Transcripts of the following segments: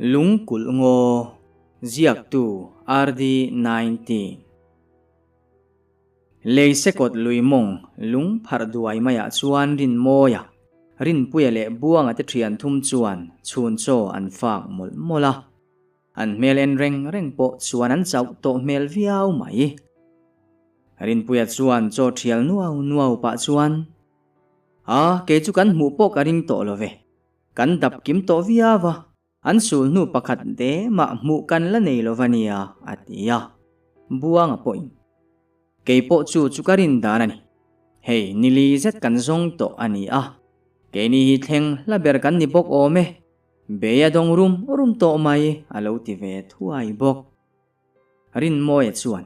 Lungkulh ngaw, ziaktu RD 19. Lei sekawt lui mawng lung pharh duai maiah chuan Rinmawia, Rinpuia leh Buanga te thian thum chuan chhun chaw an fak mawlh mawlh a. An hmel en reng reng pawh chuan an chauh tawh hmel viau mai. Rinpuia chuan chaw thial nuau nuau pah chuan, A, kei chu kan hmuh pawh ka ring tawh lo ve. Kan dap kim tawh viau a, an sul hnu pakhat de mah hmuh kan la nei lo va nia, a ti a. Buanga pawhin, Kei pawh chu chu ka rin dan a ni. Hei, nili zet kan zawng tawh a ni a. Keini hi thleng hla ber kan ni bawk awm e. Bei a dawng rum rum tawh mai, a lo ti ve thuai bawk. Rinmawia chuan,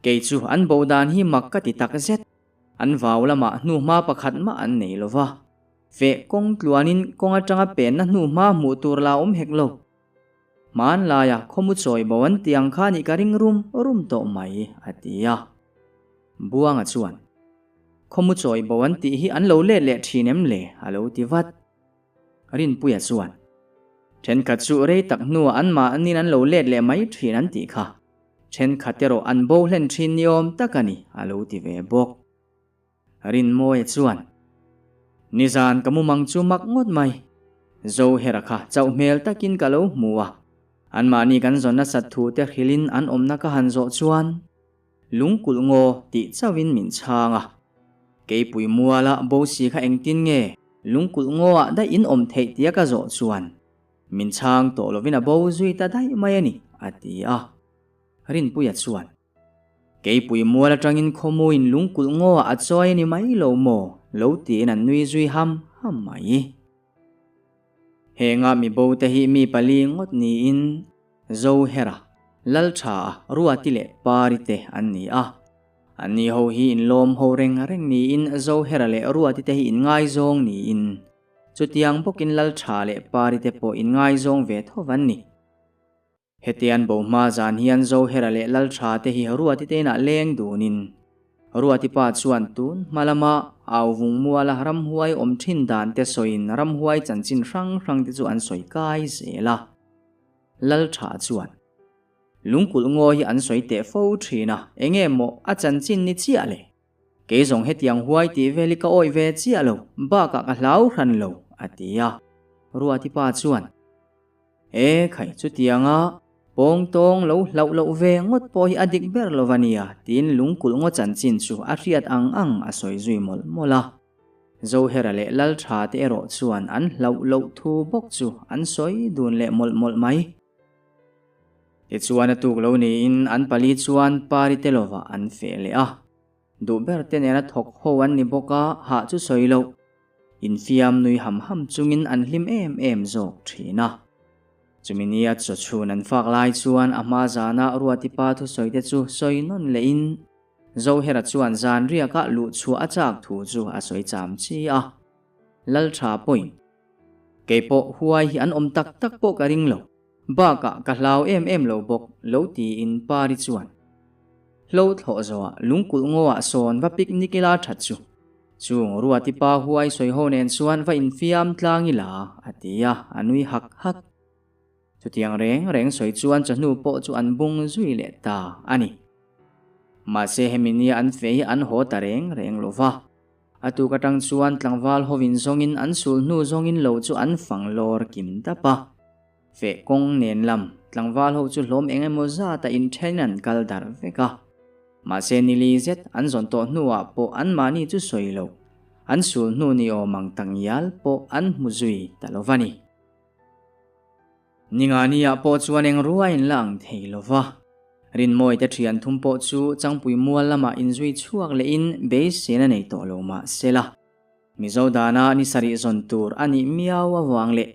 Kei chu an bo dan hi mak ka ti tak zet. An vau lamah hnuhma pakhat mah an nei lo va. Feh kawng tluanin kawng atanga penna hnuhma hmuh tur la awm hek lo. Hmanlaia khawmu chawi bo an ti ang kha nih ka ring rum rum tawh mai, a ti a. Buanga chuan, Khawmu chawi bo an tih hi an lo let leh thin em le? a lo ti vat. Rinpuia chuan, Thenkhat chu rei tak hnuah anmahnin an lo let leh mai thin an tih kha. Thenkhat erawh an bo hlen thin ni awm tak a ni, a lo ti ve bawk. Rinmawia chuan, Nizan ka mumang chu mak ngawt mai. Zohera kha chauh hmel takin ka lo hmu a. Anmahni kan zawn nasat thu te hrilhin an awmna ka han zawh chuan, Lungkulh ngaw tih chauhin min chhang a. Keipui muala bo si kha engtin nge lungkulh ngawah daih in awm theih tia ka zawh chuan min chhang tawh lovin a bo zui ta daih mai a ni, a ti a. Rinpuia chuan, Keipui mual atangin khawmuin lungkulh ngawah a chawi a ni mai lo maw? lo tiin an nui zui ham ham mai. Henga mi bo te hi mi pali ngawt niin Zohera, Laltha, Ruati leh Pari te an ni a. Anni ho hi inlawm ho reng reng niin Zohera leh Ruati te hi inngaizawng niin chutiang bawkin Laltha leh Pari te pawh inngaizawng ve tho an ni. Hetian bo hma zan hian Zohera leh Laltha te hi Ruati te inah leng dunin Ruati pa chuan tun hma lama au vung muala ramhuai awm thin dan te sawiin ramhuai chanchin hrang hrang te chu an sawi kai zel a. Laltha chuan, Lungkulh ngaw hi an sawi teh fo thin a, enge maw a chanchin ni chiah le? Kei zawng hetiang huai tih vel hi ka awih ve chiah lo, bakah ka hlau hran lo, a ti a. Ruati pa chuan, E khai, chutianga pawng tawng lo hlauh loh ve ngawt pawh hi a dik ber lo va nia, tiin lungkulh ngaw chanchin chu a hriat ang ang a sawi zui mawlh mawlh a. Zohera leh Laltha te erawh chuan an hlauh loh thu bawk chu an sawi dun leh mawlh mawlh mai. Tichuan a tuk lo niin an pali chuan Pari te lovah an feh leh a. Duh ber te nena thawk ho an ni bawk a, hah chu sawi loh. Infiam nui ham ham chungin an hlim em em zawk thin a. Chumi nia chaw chhun an fak lai chuan a hma zana Ruati pa thusawi te chu sawi nawn lehin Zohera chuan zan riakah luh chhuah a chak thu chu a sawi cham chi a. Laltha pawhin, Kei pawh huai hi an awm tak tak pawh ka ring lo, bakah ka hlau em em lo bawk lo tiin Pari chuan hlo thlawh zawhah lungkulh ngawah sawn va picnic ila that chu. Chung Ruati pa huai sawi ho nen chuan va infiam tlang ila a ti a, a nui hak hak. Chutiang reng reng sawi chuan chawhnu pawh chu an bung zui leh ta a ni. Mahse hemi nia an feh hi an haw ta reng reng lo va. A tuk atang chuan tlangval hovin zawngin an sul hnu zawngin lo chu an fang lawr kim dap a. Feh kawng nen lam tlangval ho chu hlawm eng emaw zata inthenin an kal darh vek a. Mahse nili zet an zawn tawh hnuah pawh anmahni chu sawi lo, an sul hnu ni awm ang tak ngial pawh an hmu zui ta lo va ni. Ningani-ah pawh chuan eng ruain la ang thei lo va. Rinmawi te thian thum pawh chu Changpui mual lamah inzui chhuak lehin beiseina nei tawh lo mah se la. Mizo dana ni sarih zawn tur a nih miau avang leh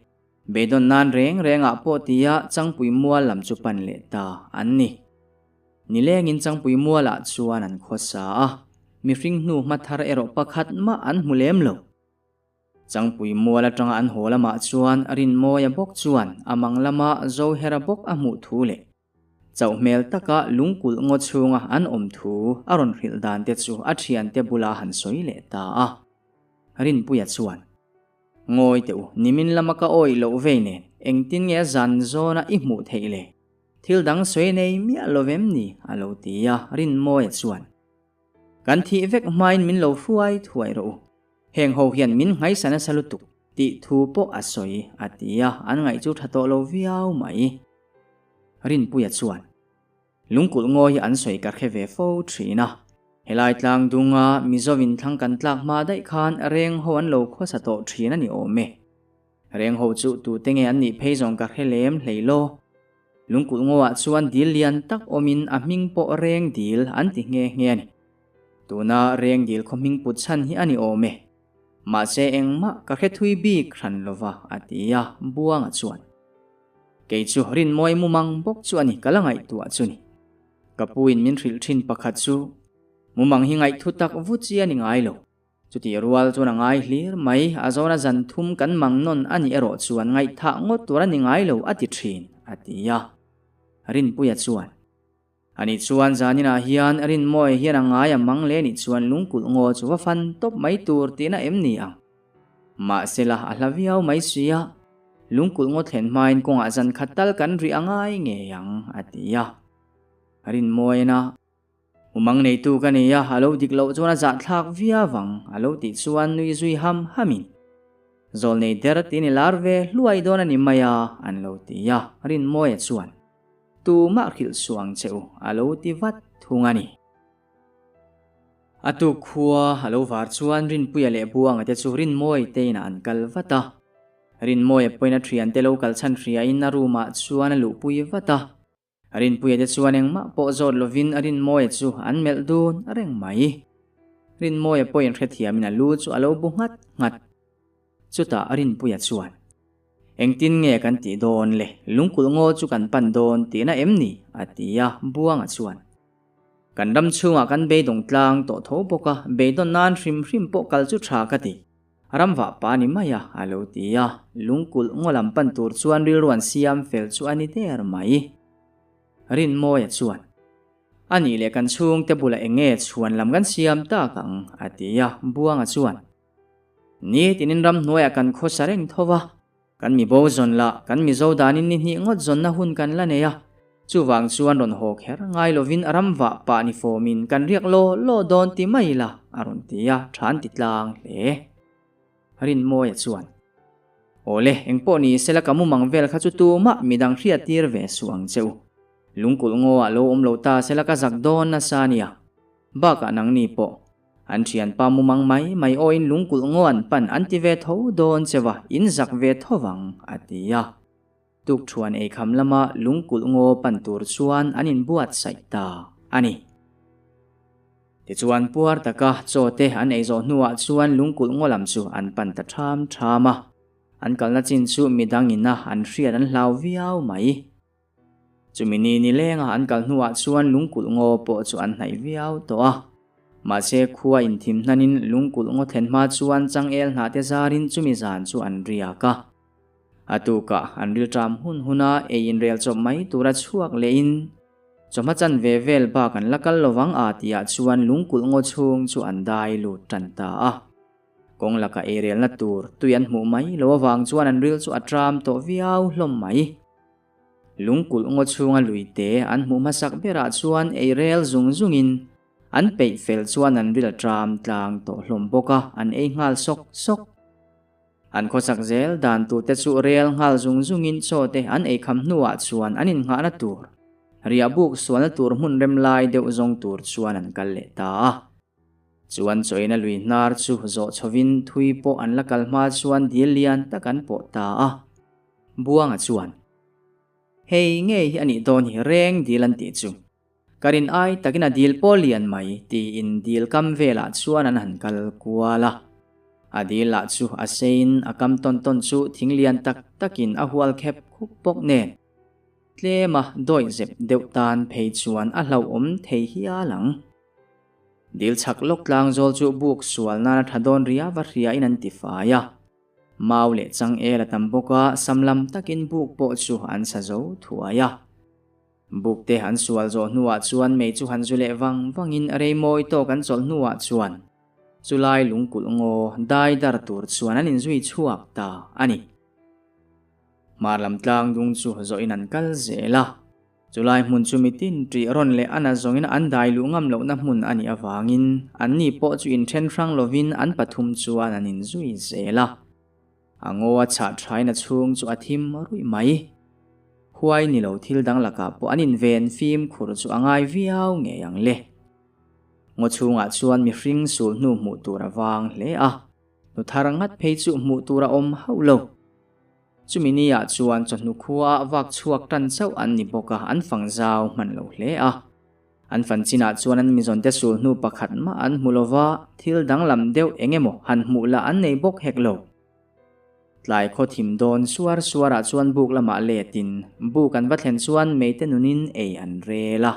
beidawn nan reng rengah pawh tia Changpui mual lam chu pan leh ta an ni. Nilengin Changpui mualah chuan an khawsa a, mihring hnu hma thar erawh pakhat mah an hmu lem lo. Changpui mual atanga an haw lamah chuan Rinmawia bawk chuan a mang lama Zohera bawk a hmuh thu leh chauh hmel taka lungkulh ngaw chhunga an awm thu a rawn hrilh dan te chu a thiante bula han sawi leh ta a. Rinpuia chuan, Ngawi teh u, nimin lama ka awih loh vei nen, Engtin nge a zan zawna i hmuh theih le? Thil dang sawi nei miah lo vem ni? a lo ti a, Rinmawia chuan, Kan thih vek hmain min lo hruai thuai rawh u. Heng ho hian min nghaisa nasa lutuk tih thu pawh a sawi, a ti a, an ngaih chu tha tawh lo viau mai. Rinpuia chuan, Lungkulh ngawi hi an sawi ka hre ve fo thin a. Helai tlang dunga Mizovin thlang kan tlak hma daih khan reng ho an lo khawsa tawh thin a ni awm e. Reng ho chu tute nge an nih phei zawng ka hre lem hlei law. Lungkulh ngawah chuan dil lian tak awmin a hming pawh reng dil an ti nghe nghe a ni. Tuna reng dil khaw hming put chhan hi a ni awm e. Mahse engmah ka hre thui bik hran lova a ti a, Buanga chuan. Kei chu Rinmawi mumang bawk chu a ni ka la ngaihtuah chu ni. Ka pu in min hrilh thin pakhat chu mumang hi ngaihthu tak vu chi a ni ngai lo. Chutih rual chuan a ngai hlir mai, a zawna zan thum kan mang nawn a nih erawh chuan ngaihthah ngawt tur a ni ngai lo a ti thin, a ti a. Rinpuia chuan, Ani chuan zaninah hian Rinmawi hian a ngai a mang leh nih chuan lungkulh ngaw chu va fan tawp mai tur tihna em ni ang? Mahsela a hla viau mai si a, lungkulh ngaw thlen hmain kawngah zan khat tal kan rih a ngai ngei ang, a ti a. Rinmawiina, Umang neitu ka nei a, a lo dik loh chuan a zahthlak viau ang, a lo tih chuan nui zui ham hamin, Zawlnei der tiin i lar ve hluai dawn a ni mai a, an lo ti a. Rinmawia chuan. Tumah hrilh suh ang che u, a lo ti vat thung a ni. A tuk khua a lo var chuan Rinpuia leh Buanga te chu Rinmawi te inah an kal vat a. Rinmawia pawhin a thiante lo kal chhan hriain a room ah chuan a luhpui vat a. Rinpuia te chuan engmah pawh zawt lovin Rinmawia chu an melh dun reng mai. Rinmawia pawhin hrethiamin a lu chu a lo bu nghat nghat. Chutah Rinpuia chuan, Engtin nge kan tih dawn le? Lungkulh ngaw chu kan pan dawn tihna em ni? a ti a, Buanga chuan, Kan ram chhungah kan beidawng tlang tawh tho bawk a, beidawn nan hrim hrim pawh kal chu tha ka ti. Ram vah pa ni mai a, a lo ti a, lungkulh ngaw lam pan tur chuan rilru an siam fel chu a ni der mai. Rinmawia chuan, A nih leh kan chhungte bulah eng nge chhuan lam kan siam tak ang? a ti a, Buanga chuan, Ni tinin ramhnuaiah kan khawsa reng tho va, kan mi bo zawn lah kan Mizo danin ni hnih ngawt zawnna hun kan la nei a, chuvang chuan rawn haw kher ngai lovin a ram vah pah ni fawmin kan riak law law dawn ti mai la, a rawn ti a, than ti tlang hle. Rinmawia chuan, Awle, engpawh ni sela ka mumang vel kha chu tumah midang hriattir ve suh ang che u. Lungkulh ngawah lo awm lo ta sela ka zak dawn nasa nia. Bakah nangni pawh, An thianpa mumang mai mai awin lungkulh ngaw an pan an ti ve tho dawn che va, in zak ve tho vang, a ti a. Tukthuan eikham lama lungkulh ngaw pan tur chuan an inbuatsaih ta a ni. Tichuan puar taka chaw te an ei zawh hnuah chuan lungkulh ngaw lam chu an pan ta ṭham ṭham a. An kalna chin chu midang ina an hriat an hlau viau mai. Chumi ni nilenga an kal hnuah chuan lungkulh ngaw pawh chu an hnaih viau tawh a. Mahse khua inthim hnanin lungkulh ngaw thlen hma chuan changel hnahte zarin chumi zan chu an riak a. A tukah an rilṭam hun huna ei inrel chawp mai tura chhuak lehin chawhma chanve vel bak an la kal lovang a tihah chuan lungkulh ngaw chhung chu an dai lut tan ta a. Kawng laka eirelna tur tui an hmuh mai lo avang chuan an ril chu a ṭam tawh viau hlawm mai. Lungkulh ngaw chhunga luite an hmuh hmasak berah chuan ei rel zung zungin an peih fel chuan an ril tram tlang tawh hlawm bawk a, an ei nghal sawk sawk. An khawsak zel dan turte chu rel nghal zung zungin chaw te an ei kham hnuah chuan an innghahna tur, riahbuk sualna tur hmun rem lai deuh zawng tur chuan an kal leh ta a. Chuan chawina lui hnar chu zawh chhovin thui pawh an la kal hma chuan dil lian tak an pawh ta a. Buanga chuan, Hei ngei hi a nih dawn hi reng dil an tih chu. Ka rin ai takin a dil pawh lian mai tiin dil kam velah chuan an han kal kual a. A dil lah chu a seiin a kam tawn tawn chu thing lian tak takin a hual khep khup bawk nen. Tlema dawih zep deuh tan phei chuan a hlauhawm thei hial ang. Dil chhak lawk tlang zawl chu buk sual nana tha dawn riau a hriain an ti fai a. Mau leh changel a tam bawk a, sam lam takin buk pawh chu an sa zo thuai a. Buk te an sual zawh hnuah chuan mei chu han zu leh vang vangin rei mawi tawk an chawlh hnuah chuan chulai lungkulh ngaw dai dar tur chuan an inzui chhuak ta a ni. Hmar lam tlang dung chu zawhin an kal zel a. Chulai hmun chu mitin ṭih rawn leh a na zawngin an dai luh ngam lohna hmun a nih avangin anni pawh chu inṭhen hrang lovin an pathum chuan an inzui zel a. A ngaw a chhah ṭhain a chhung chu a thim ruih mai. Huai ni lo thil dang lakah pawh an inven fimkhur chu a ngai viau ngei ang le. Ngaw chhungah chuan mihring sul hnu hmuh tur a vang hle a, hnu thar ngat phei chu hmuh tur a awm hauh lo. Chumi ni ah chuan chawhnu khua ah vak chhuak tan chauh an ni bawk a, an fang zau hman lo hle a. An fan chinah chuan an mizawnte sul hnu pakhat mah an hmu lo va, thil danglam deuh eng emaw han hmuh lah an nei bawk hek lo. Tlai khaw thim dawn suar suarah chuan buk lamah letin buk an va thlen chuan meite nunin ei an rel a.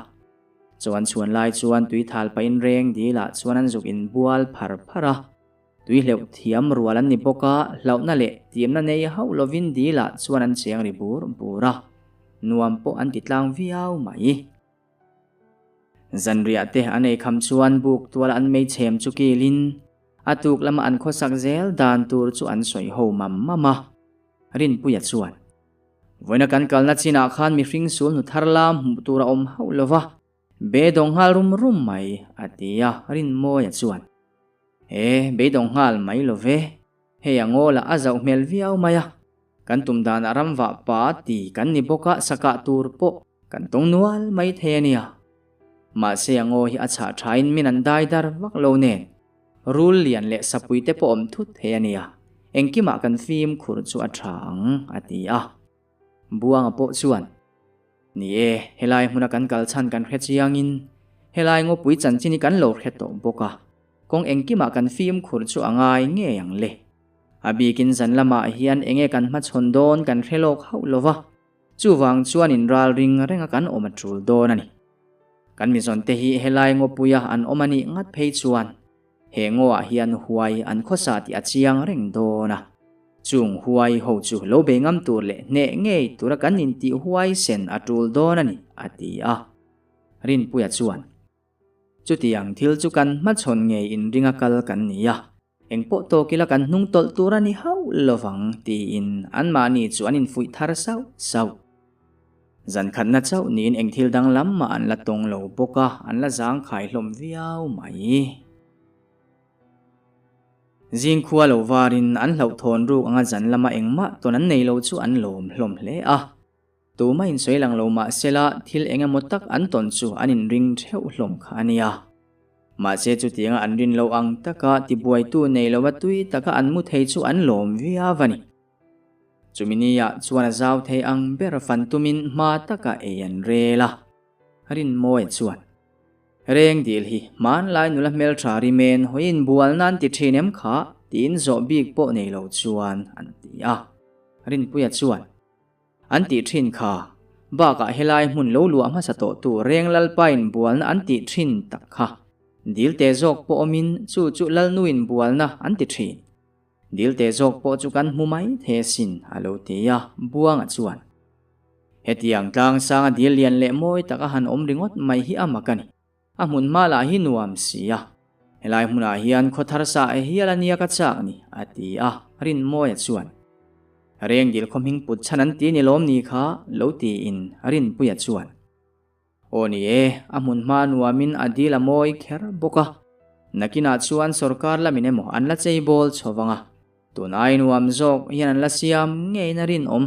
Chaw an chhuan lai chuan tui thal pahin reng dilah chuan an zuk inbual phar phar a. Tui hleuh thiam rual an ni bawk a, hlauhna leh tiamna nei hauh lovin dilah chuan an cheng ri bur bur a. Nuam pawh an ti tlang viau mai. Zanriah te an ei kham chuan buk tual an mei chhem chu kilin a tuk lama an khawsak zel dan tur chu an sawi ho mam mam a. Rinpuia chuan, Vawiina kan kalna chinah khan mihring sul hnu thar lam hmuh tur a awm hauh lo va, beidawng nghal rum rum mai, a ti a. Rinmawia chuan, E, beidawng nghal mai lo ve, hei a ngaw lah a zauh hmel viau mai a, kan tum danah ramvah pa ti kan ni bawk a, sakah tur pawh kan tawng nual mai thei a nia. Mahse a ngaw hi a chhah thain min an dai dar vak lo nen, rul lian leh sapui te pawh awm thut thei a nia, engkimah kan fimkhur chu a tha ang, a ti a. Buanga pawh chuan, Ni e, helai hmuna kan kal chhan kan hre chiangin helai ngawpui chanchin hi kan lo hre tawh bawk a, kawng engkimah kan fimkhur chu a ngai ngei ang le. A bikin zan lamah hian enge kan hmachhawn dawn kan hre lawk hauh lo va, Chuvang chuan in ral ring renga kan awm a tul dawn a ni. Kan mizawnte hi helai ngawpuia an awm a nih ngat phei chuan he ngawah hian huai an khawsa tih a chiang reng dawn a. Chung huai ho chu lo bei ngam tur leh hneh ngei tura kan intih huai sen a tul dawn a ni, a ti a. Rinpuia chuan, Chutiang thil chu kan hmachhawn ngei inringa kal kan ni a. Engpawh tawk ila kan hnung tawlh tur a ni hauh lovang tiin anmahni chu an infuih thar sauh sauh. Zan khatna chauh niin eng thil danglam mah an la tawng lo bawk a, an la zangkhai hlawm viau mai. Zingkhua lo varin an hlauhthawn ruk anga zan lama engmah tawn an nei lo chu an lawm hlawm hle a. Tuma insawi lang lo mah sela thil eng emaw tak an tawn chu an inring theuh hlawm kha a nia. Mahse chutianga an rin lo ang taka tibuaitu nei lova tui taka an mu thei chu an lawm viau a ni. Chumi niah chuan a zau thei ang ber fan tumin hma taka ei an rel a. Rinmawia chuan, Reng dil hi hmanlai nula hmeltha rimen hawiin bual nan ti thin em kha? tiin zawh bik pawh nei lo chuan an ti a. Rinpuia chuan, An tih thin kha. Bakah helai hmun lo luah hmasa tawhtu reng Lalpain bualna an tih thin tak kha. Dilte zawk pawh awmin chu chu Lalnuin bualna an ti thin. Dilte zawk pawh chu kan hmu mai thei asin a lo ti a, Buanga chuan. Hetiang tlangsanga dil lian leh mawi taka han awm ringawt mai hi a mak a ni. A hmun hma lah hi nuam si a, helai hmunah hian khaw thar sa e hial a nia ka chak ni, a ti a, Rinmawia chuan. Rengdil khaw hming put chhan an ti ni lawm ni kha, lo tiin Rinpuia chuan. Aw ni e, a hmun hma nuamin a dil a mawi kher bawk a, nakinah chuan sorkar lamin emaw an la chei bawl chho vang a, tun ai nuam zawk hian an la siam ngeiin a rinawm.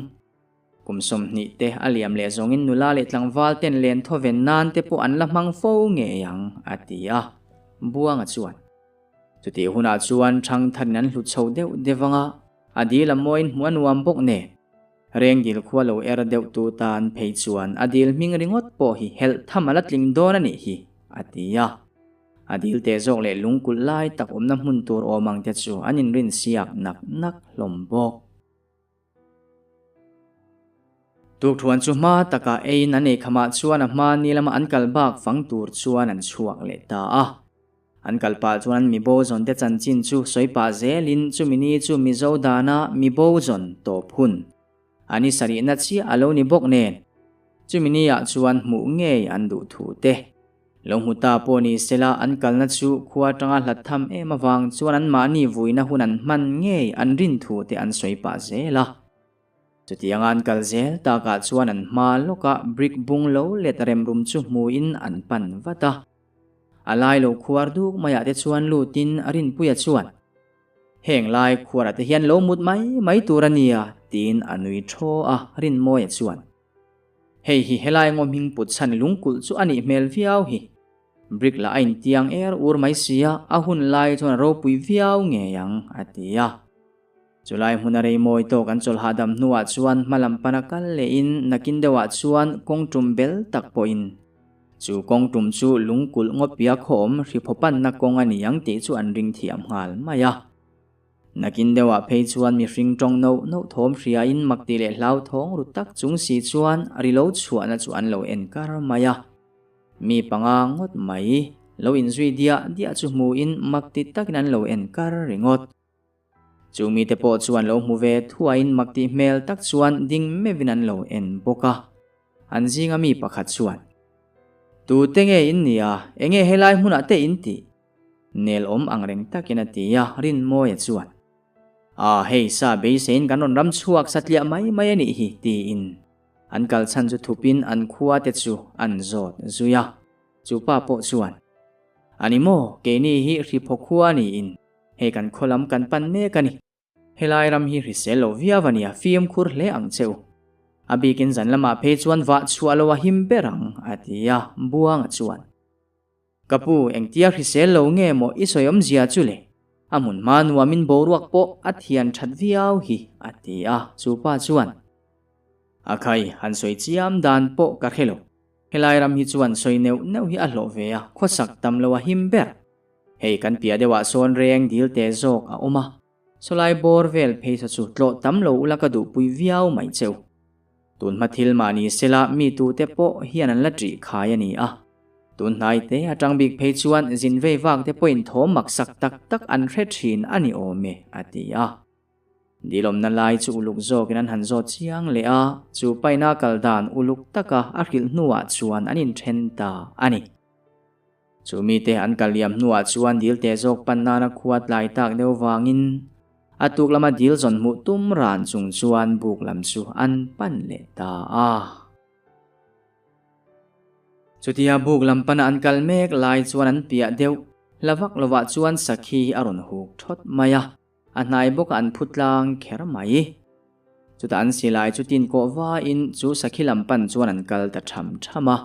Kum 20 te a liam leh zawngin nula leh tlangval ten len thawven nan te pawh an la hmang fo ngei ang, a ti a. Buanga chuan, Chutih hunah chuan thangtharin an hlut chho deuh deuh ang a, a dil a mawiin hmuh a nuam bawk nen. Rengdil khua lo er deuh tu tan phei chuan a dil hming ringawt pawh hi helh tham a la tling dawn a nih hi, a ti a. A dil teh zawk leh lungkulh lai tak awmna hmun tur awm ang te chu an inrinsiak nak nak hlawm bawk. Tukthuan chu hma takah eiin an eikhamah chuan a hma ni lama an kal bak fang tur chuan an chhuak leh ta a. An kal pah chuan an mibo zawn te chanchin chu sawi pah zelin chumi ni chu Mizo dana mibo zawn tawp hun a ni sarihna chiah a lo ni bawk nen chumi ni ah chuan hmuh ngei an duh thu te Lo hmu ta pawh ni sela an kalna chu khua atanga hlat tham em avang chuan anmahni vuina hun an hman ngei an rin thu te an sawi pah zel a. Chutianga an kal zel takah chuan an hma lawkah brick bung lo let rem rum chu hmuin an pan vat a. A lai lo khuar duk maiah te chuan lutin Rinpuia chuan, Heng lai khuarah te hian lo mut mai mai tur a nia, tiin a nui thaw a, Rinmawia chuan, Hei hi helai ngaw hming put chhan lungkulh chu a nih hmel viau hi. Brick lah a intiang er ur mai sia, a hun lai chuan a ropui viau ngei ang, a ti a. Chulai hmuna rei mawi tawk an chawlh hahdam hnuah chuan hma lam pana kal lehin nakin deuhah chuan kawng tum bel tak pawhin chu kawng tum chu lungkulh ngawpia khawm hriphaw panna kawng a ni ang tih chu an ring thiam nghal mai a. Nakin deuhah phei chuan mihring tawng noh noh thawm hriain mak tih leh hlauthawng ru tak chung si chuan ri lo chhuahna chu an lo en kar mai a. Mi panga ngawt mai lo inzui diah diah chu hmuin mak ti takin an lo en kar ringawt. Chu mite pawh chuan lo hmu ve thuaiin mak tih hmel tak chuan ding meuhin an lo en bawk a. An zinga mi pakhat chuan, Tute nge in nia, enge helai hmunah te in tih? Nel awm ang reng takin a ti a, Rinmawia chuan, A, hei sa beiseiin kan rawn ram chhuak satliah mai mai a nih hi, tiin an kal chhan chu thupin an khua te chu an zawt zui a. Chu pa pawh chuan, A ni maw, keini hi hriphaw khua niin hei kan khaw lam kan pan mek a ni. Helai ram hi hrisel lo viau a nia, fimkhur hle ang che u. A bikin zan lamah phei chuan vah chhuah lo a him ber ang, a ti a, Buanga chuan, Ka pu, engtia hrisel lo nge maw i sawi awmzia chu le? A hmun hma nuamin boruak pawh a thian that viau hi, a ti a, chu pa chuan, A khai, han sawi chiam dan pawh ka hre lo. Helai ram hi chuan sawi neuh neuh hi a hlawh ve a, khawsak tam lo a him ber. Hei kan piah deuhah sawn reng dil te zawk a awm a, sawlai bawr vel phei saw chu tlawh tam lo ula ka duhpui viau mai cheu. Tun hma thil mah ni sela mi tute pawh hian an la ṭih khai a ni a. Tun hnai te atang bik phei chuan zin vei vak te pawhin thawm maksak tak tak an hre ṭhin a ni awm e, a ti a. Dilawmna lai chu uluk zawkin an han zawt chiang leh a, chu paina kal dan uluk taka a hrilh hnuah chuan an inṭhen ta a ni. Chu mite an kal liam hnuah chuan dil teh zawk pan nana khua tlai tak deuh vangin a tuk lama dil zawn hmuh tum ran chung chuan buk lam chu an pan leh ta a. Chutia buk lam pana an kal mek lai chuan an piah deuh hla vak lovah chuan sakhi a rawn huk thawt mai a. A hnai bawkah an phu tlang kher mai. Chutah an silai chu tin kawh vain chu sakhi lam pan chuan an kal ta tham tham a.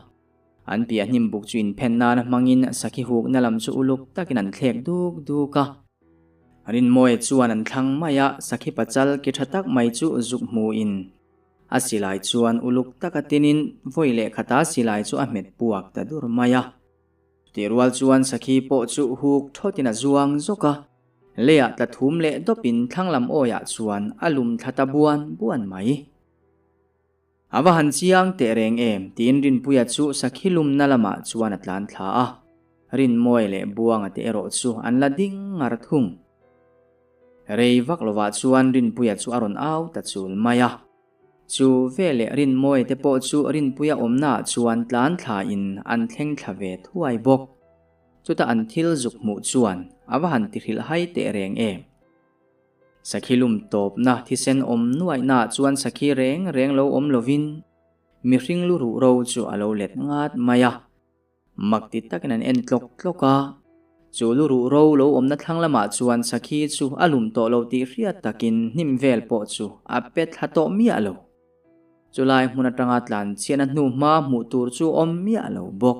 An piah hnim buk chu inphen nana hmangin sakhi hukna lam chu uluk takin an thlek duk duk a. Rinmawia chuan an thlang mai a, sakhi pachal ki tha tak mai chu zuk hmuin a silai chuan uluk taka tinin vawi leh khata silai chu a hmet puak ta dur mai a. Chutih rual chuan sakhi pawh chu huk thawtin a zuang zawk a. Leiah tla thum leh dawpin thlang lam awiah chuan a lum thla ta buan buan mai. A va han chiang teh reng em tiin Rinpuia chu sakhi lumna lamah chuan a tlan thla a. Rinmawi leh Buanga te erawh chu an la ding ngar thung. Rei vak lovah chuan Rinpuia chu a rawn au ta chul mai a. Chu veleh Rinmawi te pawh chu Rinpuia awmnaah chuan tlan thlain an thleng thla ve thuai bawk. Chuta an thil zuk hmuh chuan a va han ti hrilh hai teh reng em? Sakhi lum tawpna thisen awm nuaihnaah chuan sakhi reng reng lo awm lovin mihring lu ruh ro chu a lo let ngat mai a. Mak ti takin an en tlawk tlawk a. Chu lu ruh ro lo awmna thlang lamah chuan sakhi chu a lum tawh lo tih hriat takin hnim vel pawh chu a pe thla tawh miah lo. Chulai hmun atanga tlan chhiatna hnuhma hmuh tur chu awm miah lo bawk.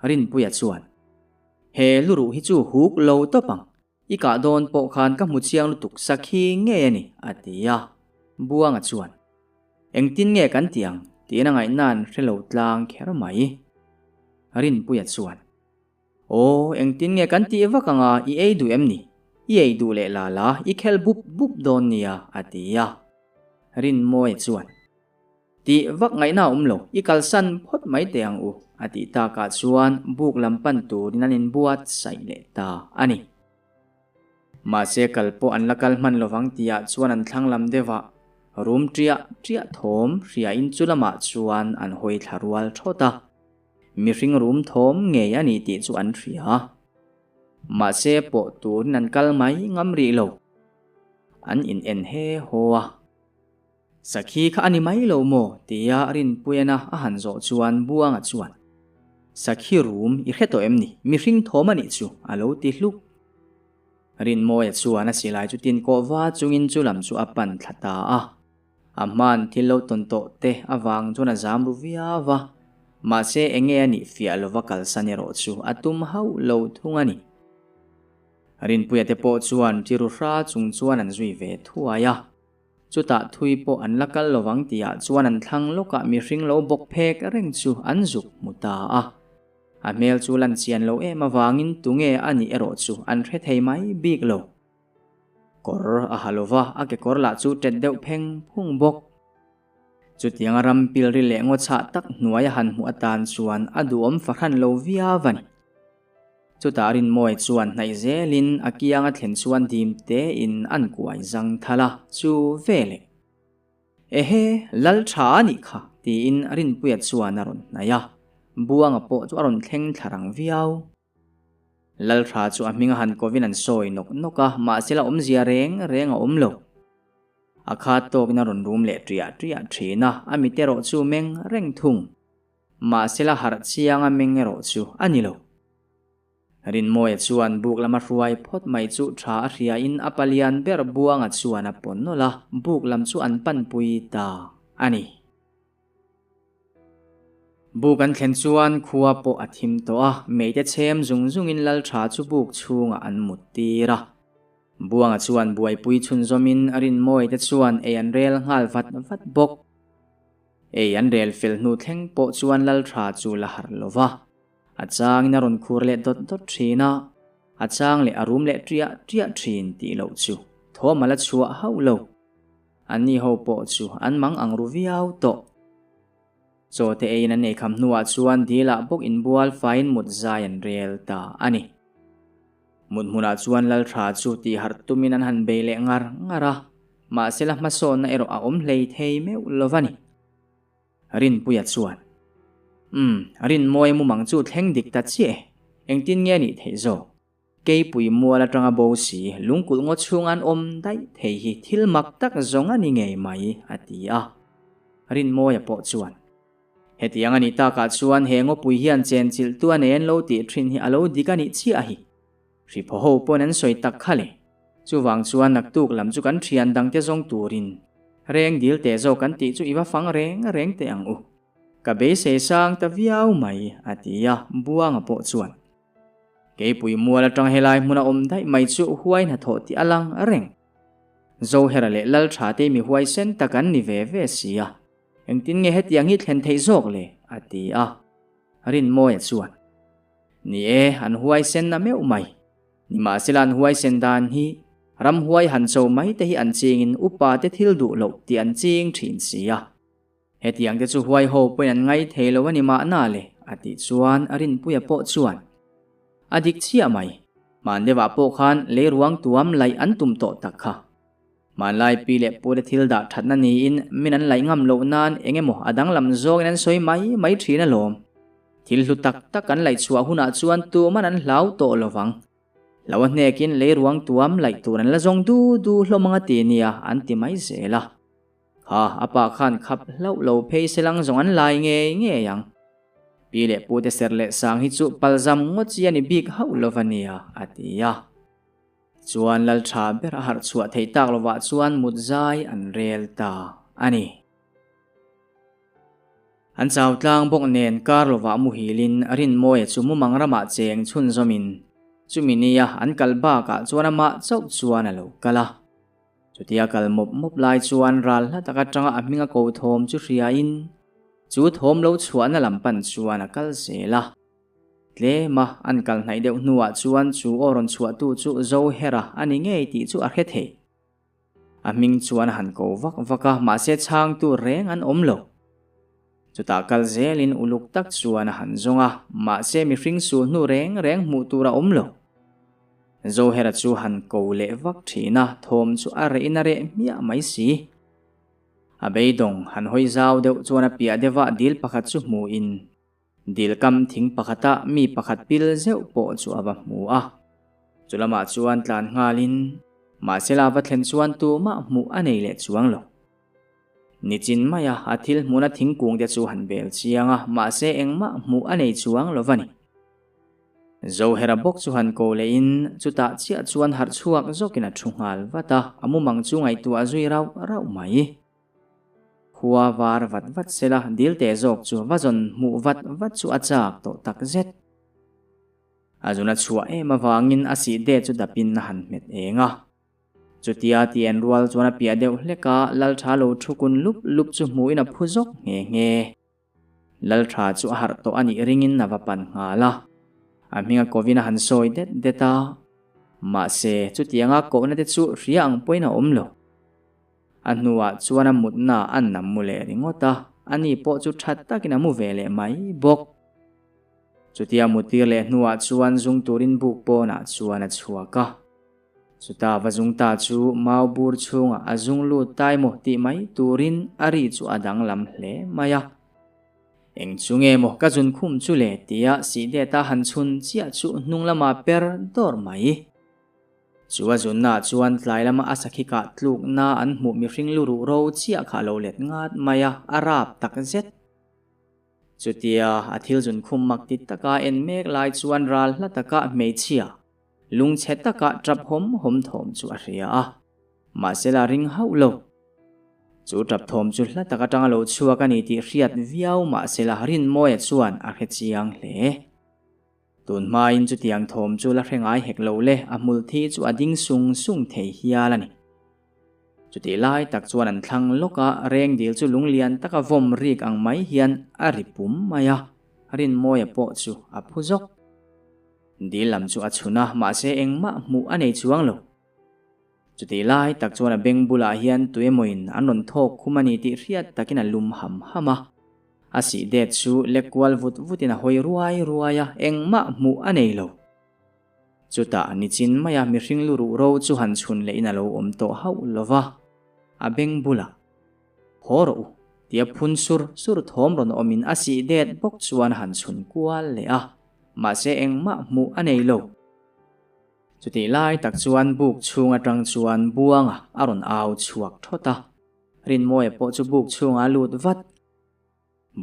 Rinpuia chuan, He luruh hi chu huk lo tawp ang, i kah dawn pawh khan ka hmu chiang lutuk sakhi ngei a ni, a ti a. Buanga chuan, Engtin nge kan ti ang? tiin a ngaihna'n hre lo tlang kher mai. Rinpuia chuan, Aw, engtin nge kan tih vak anga i ei duh em ni? I ei duh leh la la, i khel bup bup dawn nia, a ti a. Rinmawia chuan, Tih vak ngaihna a awm lo, i kalsan phawt mai teh ang u, a tih takah chuan buk lam pan turin an inbuatsaih leh ta a ni. Mahse kal pawh an la kal hman lovang tihah chuan an thlang lam deuhah rum ṭiah ṭiah thawm hriain chu lamah chuan an hawi thla rual ṭhawt a, mihring rum thawm ngei a ni tih chu an hria. Mahse pawh turin an kal mai ngam rih lo, an in en he haw a. Sakhi kha a ni mai lo maw? tia Rinpuiana a han zawh chuan Buanga chuan, Sakhi rum i hre tawh em ni? Mihring thawm a nih chu, a lo ti hluk. Rinmawia chuan a silai chu tin kawh va chungin chu lam chu a pan thla ta a. A hman thil lo tawn tawh te avang chuan a zam ru viau a, mahse enge a nih fiah lova kalsan erawh chu a tum hauh lo thung a ni. Rinpuia te pawh chuan Tiruhra chung chuan an zui ve thuai a. Chutah thui pawh an la kal lovang tihah chuan an thlang lawkah mihring lo bawk phek reng chu an zuk hmu ta a. A hmel chu lan chian lo em avangin tunge a nih erawh chu an hre thei mai bik lo. Kawr a ha lova, a kekawr lah chu tet deuh pheng phung bawk. Chutianga ram pilri leh ngaw chhah tak hnuai a han hmuh atan chuan a duhawm fahran lo viau a ni. Chutah Rinmawi chuan hnaih zelin a kiang a thlen chuan dim tein an kuai zang thal a, chu veleh. Ehe, lal tha a nih kha, tiin Rinpuia chuan a rawn hnaih a, Buanga pawh chu a rawn thleng thla rang viau. Lal tha chu a hming a han kovin an sawi nawk nawk a, mahse la awmzia reng reng a awm lo. A khat tawkin a rawn rum leh ṭiah ṭiah ṭhin a, a mit erawh chu meng reng thung. Mahse la harh chiang a meng erawh chu a ni lo. Rinmawia chuan buk lama hruai phawt mai chu tha a hriain a palian ber Buanga chuan a pawn nawlh a, buk lam chu an panpui ta a ni. Buk an thlen chuan khua pawh a thim tawh a, meite chhem zung zungin lal tha chu buk chhungah an mut tir a. Buanga chuan buaipui chhunzawmin Rinmawia te chuan ei an rel nghal vat vat bawk. Ei an rel fel hnu thleng pawh chuan lal tha chu la harh lo va. A changin a rawn khur leh dawt dawt thin a, a chang leh a rum leh ṭiah ṭiah thin tih loh chu thawm a la chhuah hauh lo. Anni ho pawh chu an mang ang ru viau tawh. Chaw te eiin an eikham hnuah chuan dilah bawk inbual faiin mut zai an rel ta a ni. Mut hmunah chuan Lalthra chu tih harh tumin an han bei leh ngar ngar a, mahse la hmasawnna erawh a awm hlei thei meuh lo va ni. Rinpuia chuan, Umm, Rinmawi mumang chu thleng dik ta chiah e, engtin nge nih theih zawk? Keipui mual atanga bo si, lungkulh ngaw chhung an awm daih thei hi thil mak tak zawng a ni ngei mai, a ti a. Rinmawia pawh chuan, Hetiang a nih takah chuan he ngawpui hian chenchilh tu a nei an lo tih thin hi a lo dik a nih chiah hi. Hriphaw ho pawn an sawi tak kha le. Chuvang chuan naktuk lam chu kan thian dangte zawng turin reng dil teh zawk kan tih chu i va fang reng reng teh ang u. Ka beisei sang ta viau mai, a ti a, Buanga pawh chuan. Keipui mual atang helai hmuna awm daih mai chu huai hnathawh tih a lang reng. Zohera leh Laltha te mi huaisen tak an ni ve ve si a, engtin nge hetiang hi thlen theih zawk le? a ti a. Rinmawia chuan, Ni e, an huaisen na meuh mai. Nimahsela an huaisen dan hi ramhuai han cho mai te hi an chingin upa te thil duh loh tih an ching thin si a. Hetiang te chu huai ho pawhin an ngai thei lo a ni mahna le, a tih chuan a Rinpuia pawh chuan a dik chiah mai. Hman deuhah pawh khan leiruang tuam laih an tum tawh tak kha. Hmanlai pi leh pu te thil dah thatna niin min an laih ngam loh nan eng emaw a danglam zawngin an sawi mai mai thin alawm. Thil hlu tak tak an laih chhuah hunah chuan tuman an hlau tawh lo vang. Hlo a hnekin leiruang tuam laih tur an la zawng du du hlawm anga ti nia an ti mai zel a. Kha a pa khan khap hlauh lo phei se lang zawng an lai ngei ngei ang. Pi leh pu te ser leh sang hi chu palzam ngawt chi a ni bik hauh lo va nia, a ti a. Chuan lal tha ber a harh chhuah theih tak lovah chuan mut zai an rel ta a ni. An chau tlang bawk nen kar lovah muhilin Rinmawia chu mumang ramah cheng chhunzawmin chumi nia an kal bakah chuan amah chauh chuan a lo kal a. Chutia kal mawp mawp lai chuan ral hla tak atanga a hminga ko thawm chu hriain chu thawm lo chhuahna lam pan chuan a kal zel a. Tlema an kal hnaih deuh hnuah chuan chu aw rawn chhuahtu chu Zohera a ni ngei tih chu a hre thei. A hming chuan a han ko vak vak a, mahse chhangtu reng an awm lo. Chutah kal zelin uluk tak chuan a han zawng a, mahse mihring sul hnu reng reng hmuh tur a awm lo. Zohera chu han ko leh vak thin a, thawm chu a rehin a reh hmiah mai si. A beidawng han hawi zau deuh chuan a piah deuhah dil pakhat chu hmuhin Dilkam thing pakhata mi pakhat pil zeuh pawh chu a va hmu a. Chu lamah chuan tlan nghalin, mahsela va thlen chuan tumah hmuh a nei leh chuang lo. Nichin maia a thil hmuna thingkung te chu han bel chiang a, mahse engmah hmuh a nei chuang lo va ni. Zohera bawk chu han ko lehin chutah chiah chuan harh chhuak zawkin a thu nghal vat a, a mumang chu ngaihtuah zui rauh rauh mai. Khua var vat vat sela dil teh zawk chu va zawn hmuh vat vat chu a chak tawh tak zet. A zun a chhuah em avangin a sih det chu dapin a han hmet eng a. Chutia ti en rual chuan a piah deuh hlek a, Laltha lo thu kun lup lup chu hmuhin a phu zawk nghe nghe. Laltha chu a harh tawh a nih ringin a va pan nghal a. A hminga kovin a han sawi det det a. Mahse, chutianga kohna te chu hria ang pawhin a awm lo. A hnuah chuan a mutna a nam mu leh ringawt a, ani pawh chu tha takin a mu ve leh mai bawk. Chutia mutir leh hnuah chuan zung turin buk pawnah chuan a chhuak a. Chuta va zung ta chu mau bur chhungah a zung lut tai maw tih mai turin a ri chu a danglam hle mai a. Eng chu nge maw ka zun khum chu le tia Sihdeta han chhun chiah chu hnung lama per dawr mai. Chu a zunnaah chuan tlai lama a sakhi kah tlukna an hmuh mihring lu ruh ro chiah kha a lo let ngat mai a, a rap tak zet. Chutia a thil zun khum mak ti taka en mek lai chuan ral hla taka hmeichhia Lungchhe taka tap hawm hawm thawm chu a hria a, mahse la ring hauh lo. Chu tap thawm chu hla tak atanga lo chhuak a ni tih hriat viau mahse la Rinmawia chuan a hre chiang hle. Tun hmain chutiang thawm chu la hre ngai hek lo le, a hmul thi chu a ding sung sung thei hial a ni. Chutih lai tak chuan an thlang lawk a, reng dil chu lunglian taka vawm rik ang mai hian a ri pum mai a, Rinmawia pawh chu a phu zawk. Dil lam chu a chhun a, mahse engmah hmuh a nei chuang lo. Chutih lai tak chuan a beng bulah hian tuemawin an rawn thawk khum a ni tih hriat takin a lum ham ham a. A sih det chu lek kual vut vutin a hawi ruai ruai a, engmah hmuh a nei lo. Chutah nichin maia mihring lu ruh ro chu han chhun lehin a lo awm tawh hauh lo va, a beng bulah. Haw rawh u, tia phun sur sur thawm rawn awmin a sih det bawk chuan a han chhun kual leh a. Mahse engmah hmuh a nei lo. Chutih lai tak chuan buk chhung atang chuan Buanga a rawn au chhuak thawt a. Rinmawia pawh chu buk chhungah a lut vat.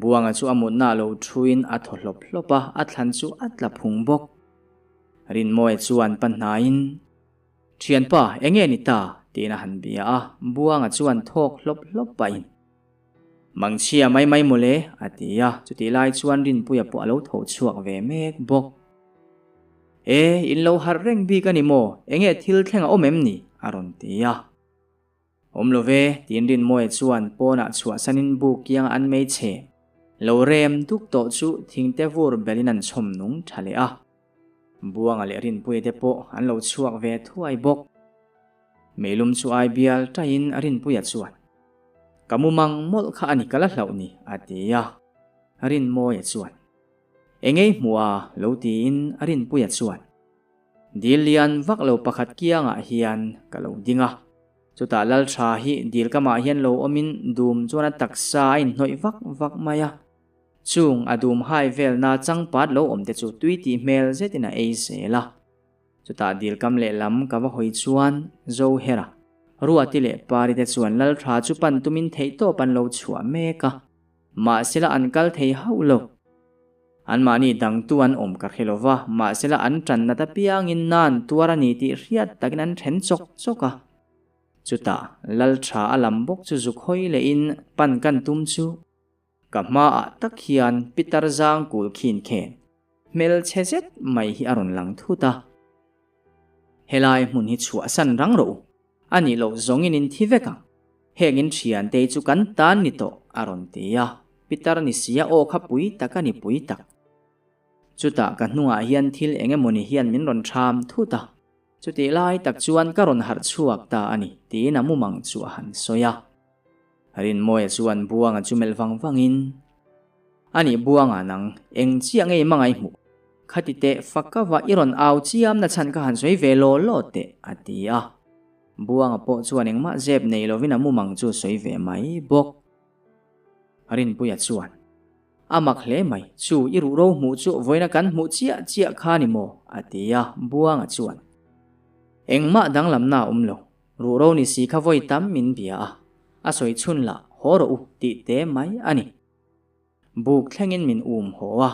Buanga chu a mutna a lo thuin a thaw hlawp hlawp a, a thlan chu a tla phung bawk. Rinmawia chuan pa hnaiin, Thianpa, enge ni ta? tiin a han bia a, Buanga chuan thawk hlawp hlawp pahin, Mangchhia mai mai mawle, a ti a, chutih lai chuan Rinpuia pawh a lo tho chhuak ve mek bawk. E, in lo harh reng bik a ni maw? Enge thil thleng a awm em ni? a rawn ti a. Awm lo ve, tiin Rinmawia chuan pawnah chhuahsanin buk kianga an meichhe lo rem duk tawh chu thingte vur belin an chhawm nung tha leh a. Buanga leh Rinpuia te pawh an lo chhuak ve thuai bawk. Meilum chu ai bial taiin Rinpuia chuan, Ka mumang mawlh kha a ni ka la hlauh ni, a ti a. Rinmawia chuan, Engei hmuh a? lo tiin Rinpuia chuan, Dil lian vak lo pakhat kiangah hian ka lo ding a. Chutah Laltha hi dil kamah hian lo awmin dum chuan a taksa a inhnawih vak vak mai a. Chung a dum hai velna changpat lo awm te chu tui tih hmel zetin a ei zel a. Chutah dilkam lehlam ka va hawi chuan Zohera, Ruati leh Pari te chuan Laltha chu pan tumin theihtawp an lo chhuah mek a. Mahsela an kal thei hauh lo. Anmahni dangtu an awm ka hre lo va, mahsela an tan nat apiangin nan tuar a ni tih hriat takin an then chawk chawk a. Chutah Laltha a lam bawk chu zuk hawi lehin pan kan tum chu. Ka hmaah tak hian Pitar zang kul khin khen hmelchhe zet mai hi a rawn lang thut a. Helai hmun hi chhuahsan rang rawh u, a nih loh zawngin in thi vek ang. Heng in thiante hi chu kan tan ni tawh, a rawn ti a. Pitar ni sia aw kha pui tak a ni pui tak. Chutah ka hnungah hian thil eng emawni hian min rawn ṭham thut a. Chutih lai tak chuan ka rawn harh chhuak ta a ni, tiin a mumang chu a han sawi a. Rinmawia chuan Buanga chu melh vang vangin, A nih Buanga nang, eng chiah ngei hmangaih hmuh? Khati teh fak ka va i rawn au chiam na chhan ka han sawi ve law law teh, a ti a. Buanga pawh chuan engmah zep nei lovin a mumang chu sawi ve mai bawk. Rinpuia chuan, A mak hle mai, chu i ruh ro hmuh chu vawiina kan hmuh chiah chiah kha ni maw? a ti a. Buanga chuan, Engmah danglamna a awm lo, Ruhro ni si kha vawi tam min bia a, a sawi chhun lah Haw rawh u tih te mai a ni. Buk thlengin min um haw a,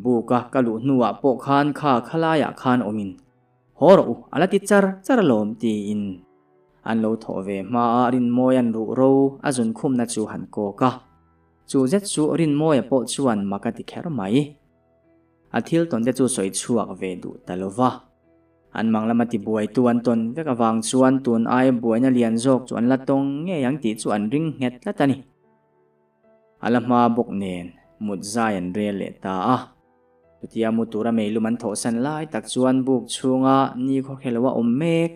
buka ka luh hnuah pawh khan kha khalaiah khan awmin, Haw rawh u, a la ti char char alawm tiin an lo thawh ve hmaa Rinmawia'n ruhro a zunkhumna chu han kawk a. Chu zet chu Rinmawia pawh chuan mak a ti kher mai. A thil tawn te chu sawi chhuak ve duh ta lo va. An mang lama tibuaitu an tawn vek avang chuan tun aia buaina lian zawk chu an la tawng ngei ang tih chu an ring nghet tlat a ni. A la hma bawk nen mut zai an rel leh ta a. Chutia mu tura meilum an thawhsan lai tak chuan buk chhunga ni khawkhelo a awm mek.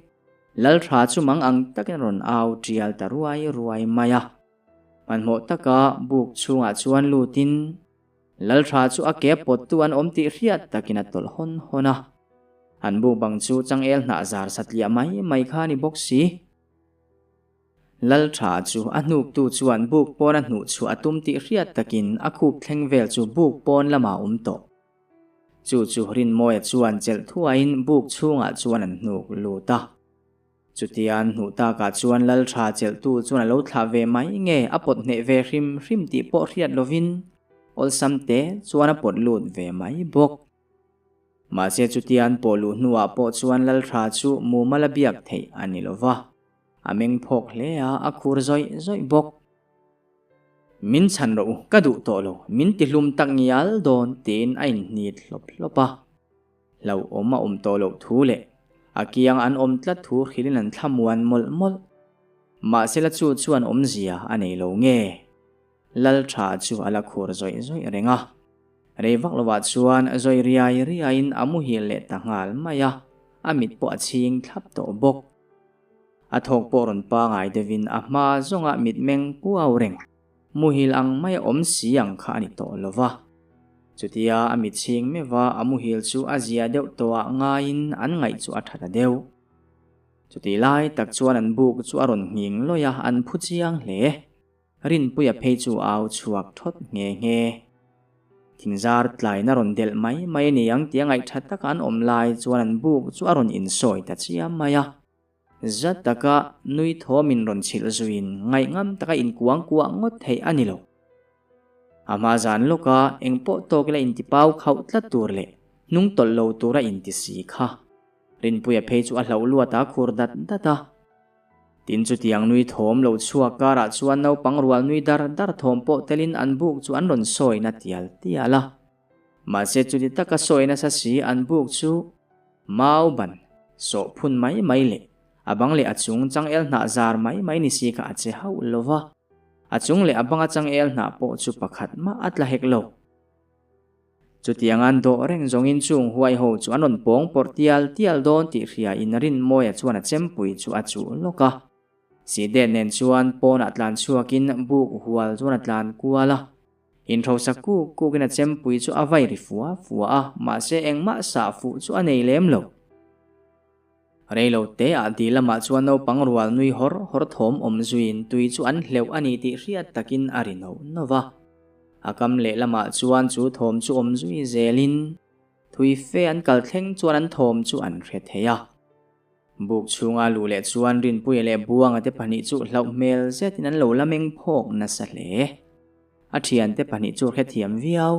Laltha chu mang ang takin a rawn au tial ta ruai ruai mai a. Hmanhmawh taka buk chhungah chuan lutin Laltha chu a ke pawttu an awm tih hriat takin a tawlh hawn hawn a. An buk bang chu changel hnah zar satliah mai mai kha a ni bawk si. Laltha chu a hnuktu chuan buk pawn a hnuh chhuah a tum tih hriat takin a khup thleng vel chu buk pawn lamah a awm tawh. Chu chu Rinmawia chuan chelh thuaiin buk chhungah chuan an hnuk lut a. Chutia an hnuh takah chuan Laltha chelhtu chuan a lo thlah ve mai nge a pawt hneh ve hrim hrim tih pawh hriat lovin awlsam te chuan a pawt lut ve mai bawk. Mahse chutia an pawh luh hnuah pawh chuan Laltha chu mumal a biak theih a ni lova. A meng phawk hle a, a khur zawih zawih bawk. Min chhan rawh u, ka duh tawh lo, min ti hlum tak ngial dawn tiin a inhnit hlawp hlawp a. Hlauhawm a awm tawh loh thu leh a kiang an awm tlat thu hrilhin an thlamuan mawlh mawlh. Mahsela chu chuan awmzia a nei lo nge? Laltha chu a la khur zawih zawih reng a. Rei vak lovah chuan zawi riai riaiin a muhil leh ta nghal mai a, a mit pawh a chhing thlap tawh bawk. A thawk pawh rawn pangai deuhin a hma zawnga mitmeng kuau reng, muhil ang maia awm si ang kha a ni tawh lo va. Chutia a mit chhing meuha a muhil chu a zia deuh tawhah ngaiin an ngaih chu a tha ta deuh. Chutih lai tak chuan an buk chu a rawn nghing lawih a, an phu chiang hle. Rinpuia phei chu a au chhuak thawt nghe nghe. Thingzar tlaina rawn delh mai mai a ni ang tia ngaihtha taka an awm lai chuan an buk chu a rawn insawi ta chiam mai a. Zat taka nui thawmin rawn chhilh zuiin ngaihngam taka inkuang kuah ngawt theih a ni lo. A hma zan lawka eng pawh tawk ila intipau khauh tlat tur leh hnung tawlh lo tura inti si kha. Rinpuia phei chu a hlauh luat a khur dat dat a. Tin chutiang nui thawm lo chhuak karah chuan naupang rual nui dar dar thawm pawh telin an buk chu an rawn sawi na tial tial a. Mahse chuti taka sawi nasa si an buk chu mau ban sawh phun mai mai leh a bang leh a chung changel hnah zar mai mai ni si kha a che hauh lo va. A chung leh a banga changel hnah pawh chu pakhat mah a tla hek lo. Chutiang an dawh reng zawngin chung huai ho chu an rawn pawng pawrh tial tial dawn tih hria in Rinmawia chuan a chempui chu a chuh lawk a. Sihdet nen chuan pawnah tlan chhuakin buk hual chuan a tlan kual a. Inhrosa kuk kukin a chempui chu a vai ri fua fua a, mahse engmah sah fuh chu a nei lem lo. Rei lo te ah dil lamah chuan naupang rual nui hawr hawr thawm awm zuiin tui chu an hleuh a ni tih hriat takin a ri no no va. A kam leh lamah chuan chu thawm chu awm zui zelin thui fe an kal thleng chuan an thawm chu an hre thei a. Buk chhunga luh leh chuan Rinpuia leh Buanga te pahnih chu hlauh hmel zetin an lo la meng phawk nasa hle. A thiante pahnih chu hrethiam viau.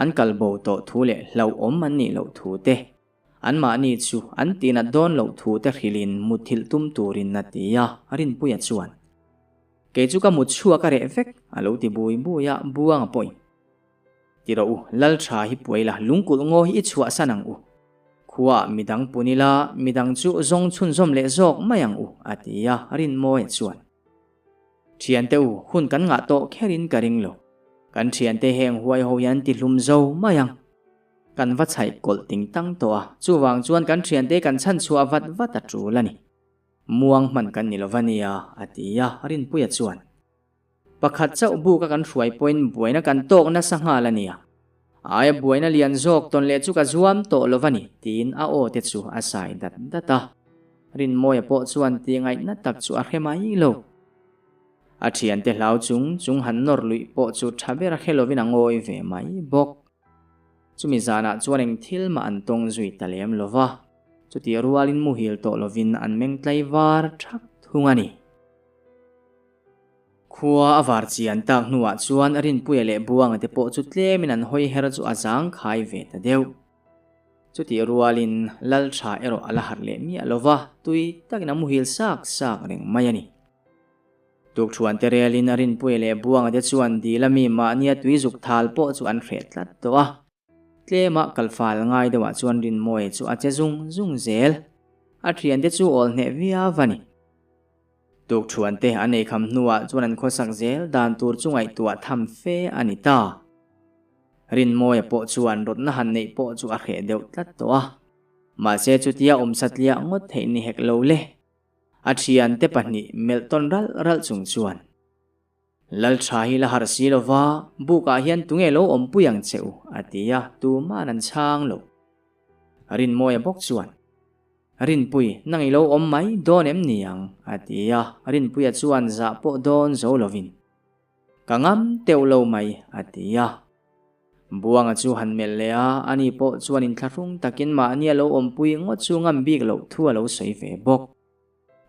An kal bo tawh thu leh hlauhawm an nih loh thu te. Anmahni chu an tinat dawn loh thu te hrilhin mutthilh tum turin a ti a, Rinpuia chuan, Kei chu ka mut chhuak a reh vek, a lo ti bui bui a, Buanga pawhin, Ti rawh u, Lal tha hi puai la, lungkulh ngaw hi i chhuahsan ang u. Khuaah midang pun ila, midang chu zawng chhunzawm leh zawk mai ang u, a ti a, Rinmawia chuan, Thiante u, hun kan ngah tawh kherin ka ring lo. Kan thiante heng huai ho hian ti hlum zo mai ang. Kan va chhaih kawlh ting tang tawh a, chuvang chuan kan thiante kan chhan chhuah vat vat a tul a ni. Muang hman kan ni lova nia, a ti a, Rinpuia chuan. Pakhat chauh buka kan hruai pawhin buaina kan tawk nasa nghal a nia. Aia buaina lian zawk tawn leh chu ka zuam tawh lova ni, tiin a aw te chu a sai dat dat a. Rinmawia pawh chuan tih ngaihna tak chu a hre mai lo. A thiante hlau chung chung han nawr luih pawh chu tha ber a hre lovin a ngawi ve mai bawk. Chumi zanah chuan eng thil mah an tawng zui ta lem lo va, chutih rualin muhil tawh lovin an meng tlai var thak thung a ni. Khua a var chian tak hnuah chuan Rinpuia leh Buanga te pawh chu tlemin an hawi her chu a zangkhai ve ta deuh. Chutih rualin Laltha erawh a la harh leh miah lo va, tui takin a muhil sak sak reng mai a ni. Tukṭhuan te relin Rinpuia leh Buanga te chuan dil ami mahnia tui zuk thal pawh chu an hreh tlat tawh a. Tlema kalfal ngai deuhah chuan Rinmawia chu a che zung zung zel. A ṭhiante chu awl hneh viau a ni. Tukṭhuan te an eikham hnuah chuan an khawsak zel dan tur chu ngaihtuah tham fe a ni ta. Rinmawia pawh chuan rawtna han neih pawh chu a hreh deuh tlat tawh a. Mahse chutia awm satliah ngawt theih ni hek lo le. A ṭhiante pahnih melh tawn ralh ralh chung chuan. Lalṭha hi la harh si lova, bukah hian tunge lo awmpui ang che u? a ti a, tuma'n an chhang lo. Rinmawia bawk chuan, Rinpui, nang i lo awm mai dawn em ni ang? a ti a, Rinpuia chuan zah pawh dawn zo lovin, Ka ngam teuh lo mai, a ti a. Buanga chu han melh leh a, ani pawh chuan inthlahrung takin mahni a lo awmpui ngawt chu ngam bik loh thu a lo sawi ve bawk.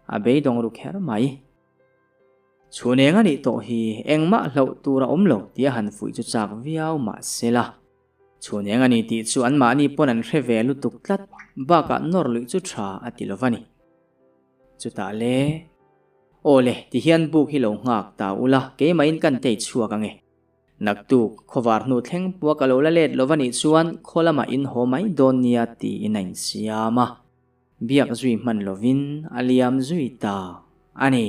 A beidawng ru kher mai. Chhun eng a nih tawh hi engmah hlauh tur a awm lo tih a han fuih chu chak viau mah se la. Chhun eng a ni tih chu anmahni pawn an hre ve lutuk tlat bakah nawr luih chu tha a ti lo va ni. Chutah le, Aw le, tihian buk hi lo nghak ta ula, keimahin kan tei chhuak ange. Naktuk, khawvar hnu thleng pua ka lo la let lo va nih chuan khaw lamah in haw mai dawn nia tiin a insiam a. Biak zui hman lovin a liam zui ta a ni.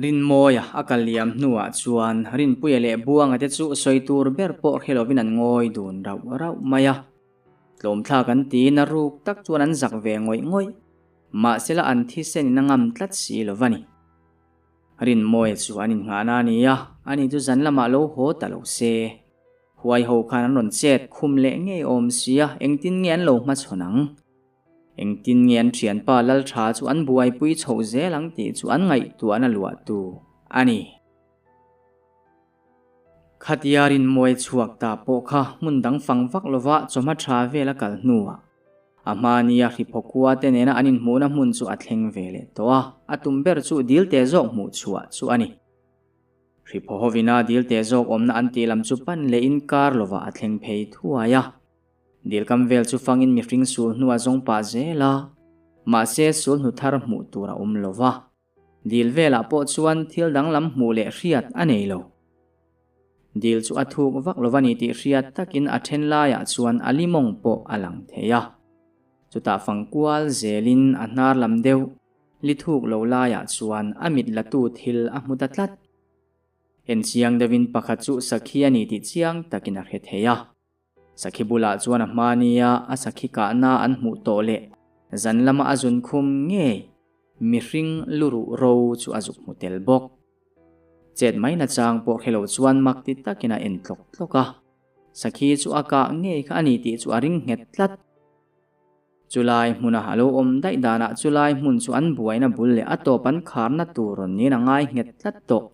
Rinmawia a kal liam hnuah chuan Rinpuia leh Buanga te chu sawi tur ber pawh hre lovin an ngawi dun rauh rauh mai a. Tlawmthlak an tiin a ruk tak chuan an zak ve ngawih ngawih. Mahsela an thisen in a ngam tlat si lo va ni. Rinmawia chu an innghahna a ni a, ani chu zan lamah lo haw ta lo se. Huai ho khan an rawn chet khum leh ngei awm sia, engtin nge an lo hmachhawn ang? Engtin nge an thianpa Laltha chu an buaipui chhoh zel ang tih chu an ngaihtuahna luahtu a ni. Khatia rinmawi chhuak ta pawh kha hmun dang fang vak lova chawhma tha vel a kal hnuah a hmania hriphaw te nena an inhmuhna hmun chu a thleng ve leh tawh a, a tum ber chu dil teh zawk hmuh chhuah chu a ni. Hriphaw hovina dil teh zawk awmna an tih lam chu pan lehin kar lovah a thleng phei thuai a. Dil kam vel chu fangin mihring sul hnu a zawng pah zel a, mahse sul hnu thar hmuh tur a awm lo va. Dil velah pawh chuan thil danglam hmuh leh hriat a nei lo. Dil chu a thuk vak lo va ni tih hriat takin a then laiah chuan a limawng pawh a lang thei a. Chutah fang kual zelin a hnar lam deuh li thuk lo laiah chuan a mit latu thil a hmu ta tlat. En chiang deuhin pakhat chu sakhi a ni tih chiang takin a hre thei a. Sakhi bulah chuan a hmania a sakhi kahna an hmuh tawh leh zan lama a zun khum ngei mihring luruh ro chu a zuk hmu tel bawk. Chet mai nachang pawh hre lo chuan mak ti takin a en tlawk tlawk a. Sakhi chu a kah ngei kha a ni tih chu a ring nghet tlat. Chulai hmuna a lo awm daih danah chulai hmun chu an buaina bul leh a tawp an kharna tur rawn niin a ngai nghet tlat tawh.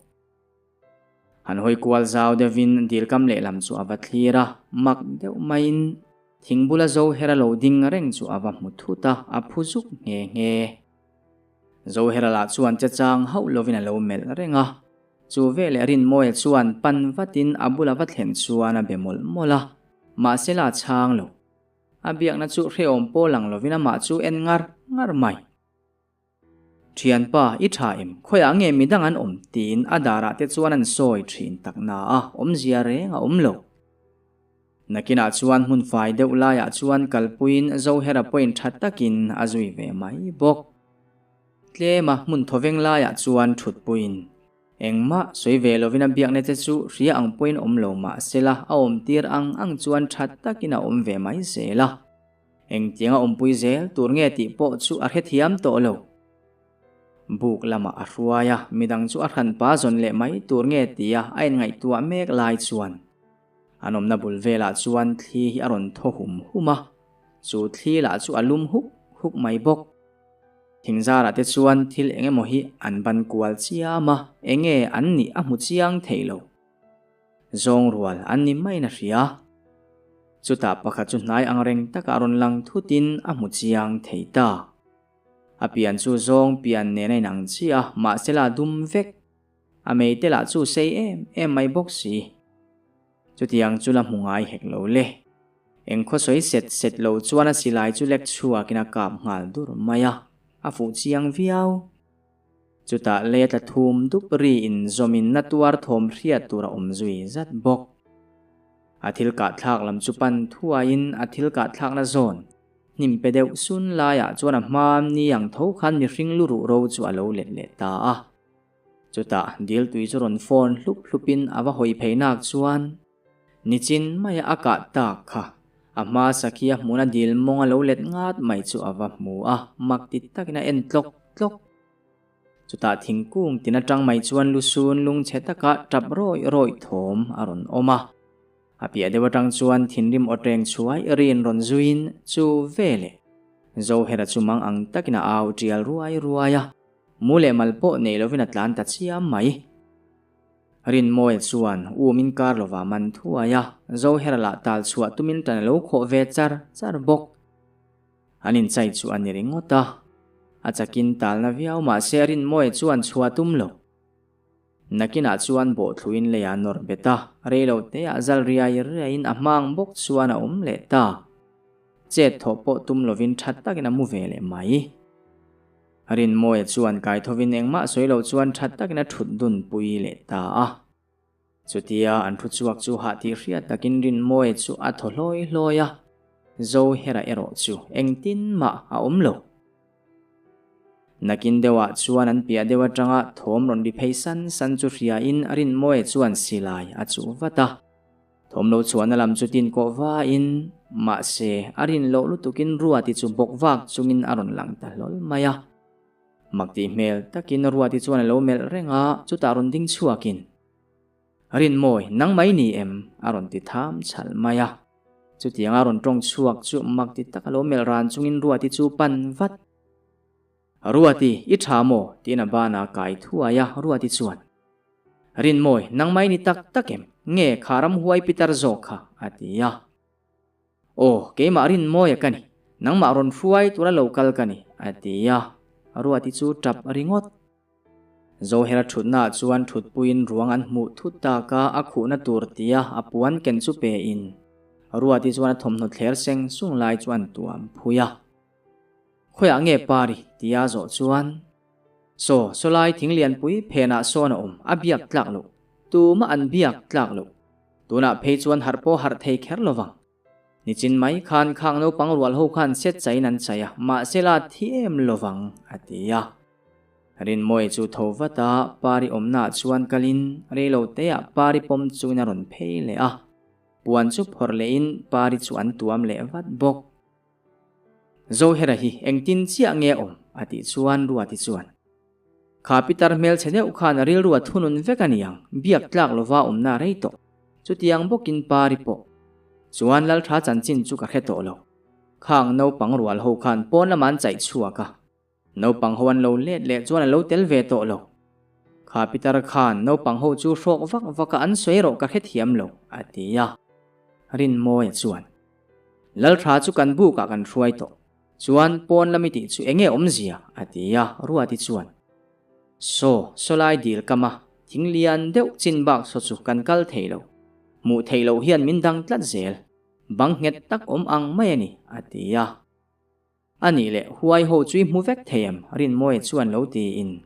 Han hawi kual zau deuhin dilkam lehlam chu a va thlir a, mak deuh maiin thing bula zo hera lo ding reng chu a va hmu thut a, a phu zuk nghe nghe. Zohera lah chuan che chang hauh lovin a lo melh reng a, chu veleh Rinmawia chuan pan vatin a bula va thlen chuan a be mawlh mawlh a, mahse la chhang lo. A biakna chu hrehawm pawl ang lovin amah chu en ngar ngar mai. Thianpa, i tha em? Khawiah nge midang an awm? tiin a darah te chuan an sawi thin tak na a, awmzia reng a awm lo. Nakinah chuan hmun fai deuh laiah chuan kalpuiin Zohera pawhin tha takin a zui ve mai bawk. Tlema hmun thawveng laiah chuan thutpuiin engmah sawi ve lovin a biakna te chu hria ang pawhin awm lo mah sela a awmtir ang ang chuan tha takin a awm ve mai zel a. Engtianga awmpui zel tur nge tih pawh chu a hrethiam tawh lo. Buk lamah a hruai a, midang chu a hranpa zawn leh mai tur nge tia a inngaihtuah mek lai chuan an awmna bul velah chuan thli hi a rawn thaw hum hum a, chu thli lah chu a lum huk huk mai bawk. Thingzarah te chuan thil eng emaw hi an ban kual chiam a, enge an nih a hmu chiang thei lo. Zawng rual an ni maiin a hria. Chutah pakhat chu hnai ang reng takah rawn lang thutin a hmu chiang thei ta. A pian chu zawng pian nen a inang chiah a, mahsela a dum vek. A mei te lah chu sei em em mai bawk si. Chutiang chu la hmu ngai hek lo le. Eng khaw sawi set set lo chuan a silai chu lek chhuakin a kap nghal dur mai a, a fuh chiang viau. Chutah lei a tla thum dup ri in zawmin na tuar thawm hriat tur a awm zui zat bawk. A thil kahthlak lam chu pan thuaiin a thil kahthlakna zawn hnim pe deuh sun laiah chuan a hma ni ang tho khan mihring lu ruh ro chu a lo let leh ta a. Chutah dil tui chu rawn phone hlup hlupin a va hawi phei nak chuan nichin maia a kah tak kha a hma sakhi a hmuna dil mawng a lo let ngat mai chu a va hmu a, mak ti takin a en tlawk tlawk. Chutah thingkung tin atang mai chuan lusun lungchhe taka tap rawih rawih thawm a rawn awm a. A piah deuh atang chuan thinrim aw teng chhuai rin rawn zuiin chu veleh Zohera chu mang ang takin a au tial ruai ruai a, mu leh mal pawh nei lovin a tlan ta chiam mai. Rinmawia chuan um in kar lova man thuai a, Zohera lah tal chhuah tumin tan a lo khawh ve char char bawk. An inchai chu a ni ringawt a, a chakin talna viau mahse Rinmawia chuan chhuah tum lo. Nakinah chuan bawhthluin lei a nawr bet a, reilo teah zal riai riaiin a hmang bawk chuan a awm leh ta. Chet thawh pawh tum lovin tha takin a mu ve leh mai. Rinmawia chuan kaithovin engmah sawi lo chuan tha takin a thut dun pui leh ta a. Chutia an thu chhuak chu hah tih hriat takin Rinmawia chu a thaw hlawi hlawi a, Zohera erawh chu engtin mah a awm lo. Nakin deuhah chuan an piah deuh atanga thawm rawn ri phei san san chu hriain Rinmawia chuan silai a chuh vat a. Thawm lo chhuahna lam chu tin kawh vain, mahse a rin loh lutukin Ruati chu bawk vak chungin a rawn lang ta hlawl mai a. Mak tih hmel takin Ruati chuan a lo melh reng a, chutah rawn ding chhuakin, Rinmawi, nang mai ni em? a rawn ti tham chhal mai a. Chutianga rawn tawng chhuak chu mak ti tak a lo melh ran chungin Ruati chu pan vat. Ruati, i tha maw? tiin a banah kai thuai a, Ruati chuan, Rinmawi, nang mai ni tak tak em? Nge kha ramhuai pitar zawk kha? a ti a. Aw, keimah Rinmawia ka ni, nangmah rawn hruai tura lo kal ka ni, a ti a, Ruati chu tap ringawt. Zohera thutnaah chuan thutpuiin ruang an hmuh thut tak a, a khuhna tur tia a puan ken chu pein Ruati chuan a thawmhnaw thler seng sung lai chu an tuam phui a. Khawiah nge Pari? tia zawh chuan, Saw, sawlai thinglianpui phenah sawn a awm, a biak tlak loh, tumah an biak tlak loh. Tunah phei chuan harh pawh harh thei kher lo vang. Nichin mai khan khang naupang rual ho khan set chaiin an chai a, mahse la thi em lo vang, a ti a. Rinmawia chu tho vat a, Pari awmnaah chuan kalin reilo teah Pari pawm chungin a rawn phei leh a. Puan chu phawrh lehin Pari chu an tuam leh vat bawk. Zohera hi engtin chiah nge a awm? a tih chuan Ruati chuan, Kha pitar hmelchhe deuh khan a rilru a thunun vek a niang, biak tlak lova awmna a rei tawh. Chutiang bawkin Pari pawh chuan Laltha chanchin chu ka hre tawh lo. Khang naupang rual ho khan pawn lamah an chaih chhuak a, naupang ho an lo let leh chuan a lo tel ve tawh lo. Kha pitar khan naupang ho chu hrawk vak vak a an sawi erawh ka hrethiam lo, a ti a. Rinmawia chuan, Laltha chu kan bukah kan hruai tawh. Chuan pawn lami tih chu enge awmzia? a ti a, Ruati chuan, Saw, sawlai dil kam a, thing lian deuh chin bak saw chu kan kal thei lo. Hmuh theih loh hian min dang tlat zel. Bang nghet tak awm ang mai a ni, a ti a. A nih leh, huai ho chu i hmu vek thei em? Rinmawia chuan lo tiin.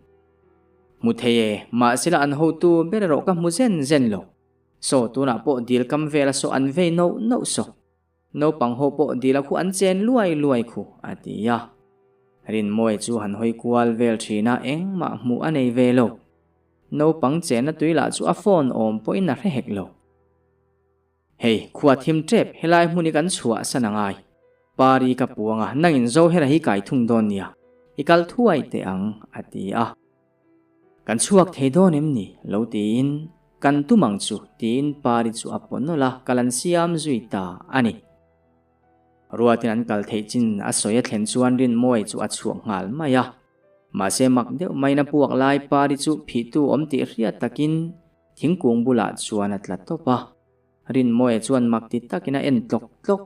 Hmu thei e, mahsela an hotu ber erawh ka hmu zen zen lo. Saw, tunah pawh dil kam vela saw an vei nauh nauh saw. Naupang ho pawh dila khu an chen luai luai khu, a ti a. Rinmawia chu han hawi kual vel thin a, engmah hmuh a nei ve lo. Naupang chenna tui lah chu a phone awm pawhin a hre hek lo. Hei, khua thim tep, helai hmun hi kan chhuah san a ngai. Pari ka puang a, nangin Zohera hi kai thung dawn nia, i kal thuai teh ang, a ti a. Kan chhuak thei dawn em ni? Lo tiin, Kan tum ang chu, tiin Pari chu a paw nawlh a, kal an siam zui ta a ni. Ruatin an kal theih chin a sawi a thlen chuan Rinmawia chu a chhuak nghal mai a. Mahse mak deuh maiin a puak lai Pari chu phihtu awm tih hriat takin thingkung bulah chuan a tla tawp a. Rinmawia chuan mak ti takin a en tlawk tlawk.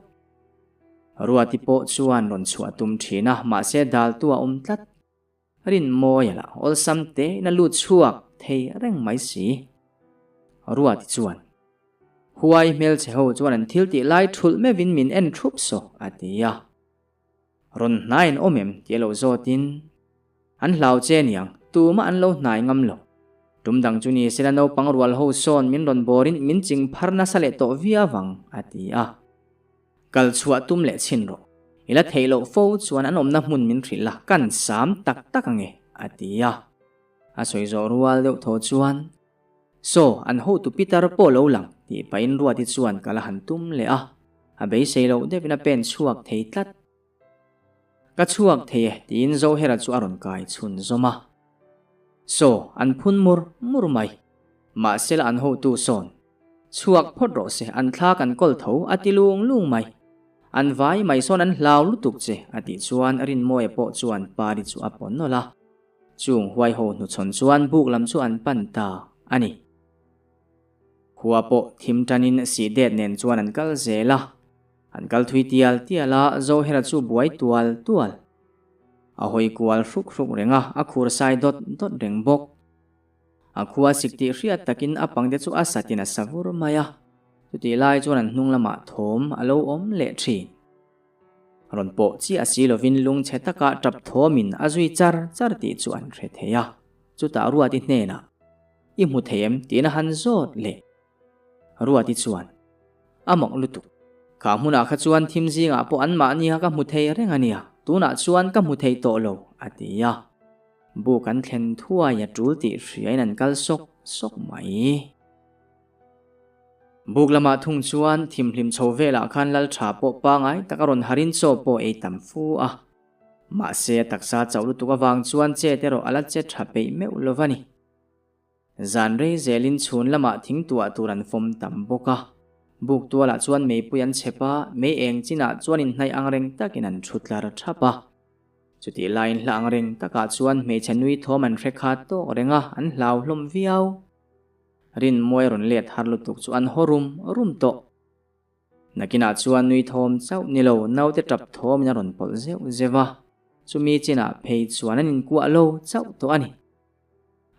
Ruati pawh chuan rawn chhuah tum thin a, mahse daltu a awm tlat. Rinmawia lah awlsam tein a lut chhuak thei reng mai si. Ruati chuan, Huai hmelchhe ho chuan an thil tih lai thulh meuhin min en thup saw, a ti a. Rawn hnai an awm em tih a lo zawtin, An hlau che niang, tumah an lo hnai ngam lo. Tum dang chu ni sela naupang rual ho sawn min rawn bawrin min ching phar nasa leh tawh viau ang, a ti a. Kal chhuah tum leh chhin rawh. I la theih loh fo chuan an awmna hmun min hrilh la, kan sam tak tak ange, a ti a. A sawi zawh rual deuh thaw chuan, Saw, an hotu Peter pawh lo lang, tih pahin Ruati chuan kal a han tum leh a. A beisei loh deuhin a pen chhuak thei tlat. Ka chhuak thei e, tiin Zohera chu a rawn kai chhun zawm a. Saw, an phun mur mur mai. Mahsela an hotu sawn, Chhuak phawt rawh se, an thla kan kawl tho, a ti lung lung mai. An vai mai sawn an hlau lutuk che, a tih chuan Rinmawia pawh chuan Pari chu a pawn nawlh a. Chung huaiho hnuchhawn chuan buk lam chu an pan ta a ni. Khua pawh thim tanin sih det nen chuan an kal zel a. An kal thui tial tial a, Zohera chu buai tual tual. A hawi kual hruk hruk reng a, a khur sai dawt dawt reng bawk. A khua sik tih hriat takin a pangte chu a satin a sa vur mai a. Chutih lai chuan an hnung lamah thawm a lo awm leh thin. Rawn pawh chiah si lovin lungchhe takah tap thawmin a zui char char tih chu an hre thei a. Chutah Ruati hnenah, I hmu thei em? tiin a han zawt leh. Ruati chuan, A mawk lutuk. Kha hmunah kha chuan thim zingah pawh anmahni kha ka hmu thei reng a nia, tunah chuan ka hmu thei tawh lo, a ti a. Buk an thlen thuai a tul tih hriain an kal sawk sawk mai. Buk lamah thung chuan thimhlim chho velah khan Laltha pawh pangai tak a rawn harin chaw pawh ei tam fu a. Mahse a taksa chauh lutuk avang chuan chet erawh a la che tha peih meuh lo va ni. Zan rei zelin chhun lamah thing tuah tur an fawm tam bawk a. Buk tualah chuan meipui an chhep a, mei eng chinah chuan inhnaih angreng takin an thu tlar thap a. Chutih laiin hla angreng takah chuan hmeichhe nui thawm an hre khat tawk reng a, an hlau hlawm viau. Rinmuai rawn let har lutuk chu an haw rum rum tawh. Nakinah chuan nui thawm chauh ni lo naute tap thawmin a rawn pawlh zeuh zeuh a, chumi chinah phei chuan an inkuah lo chauh tawh a ni.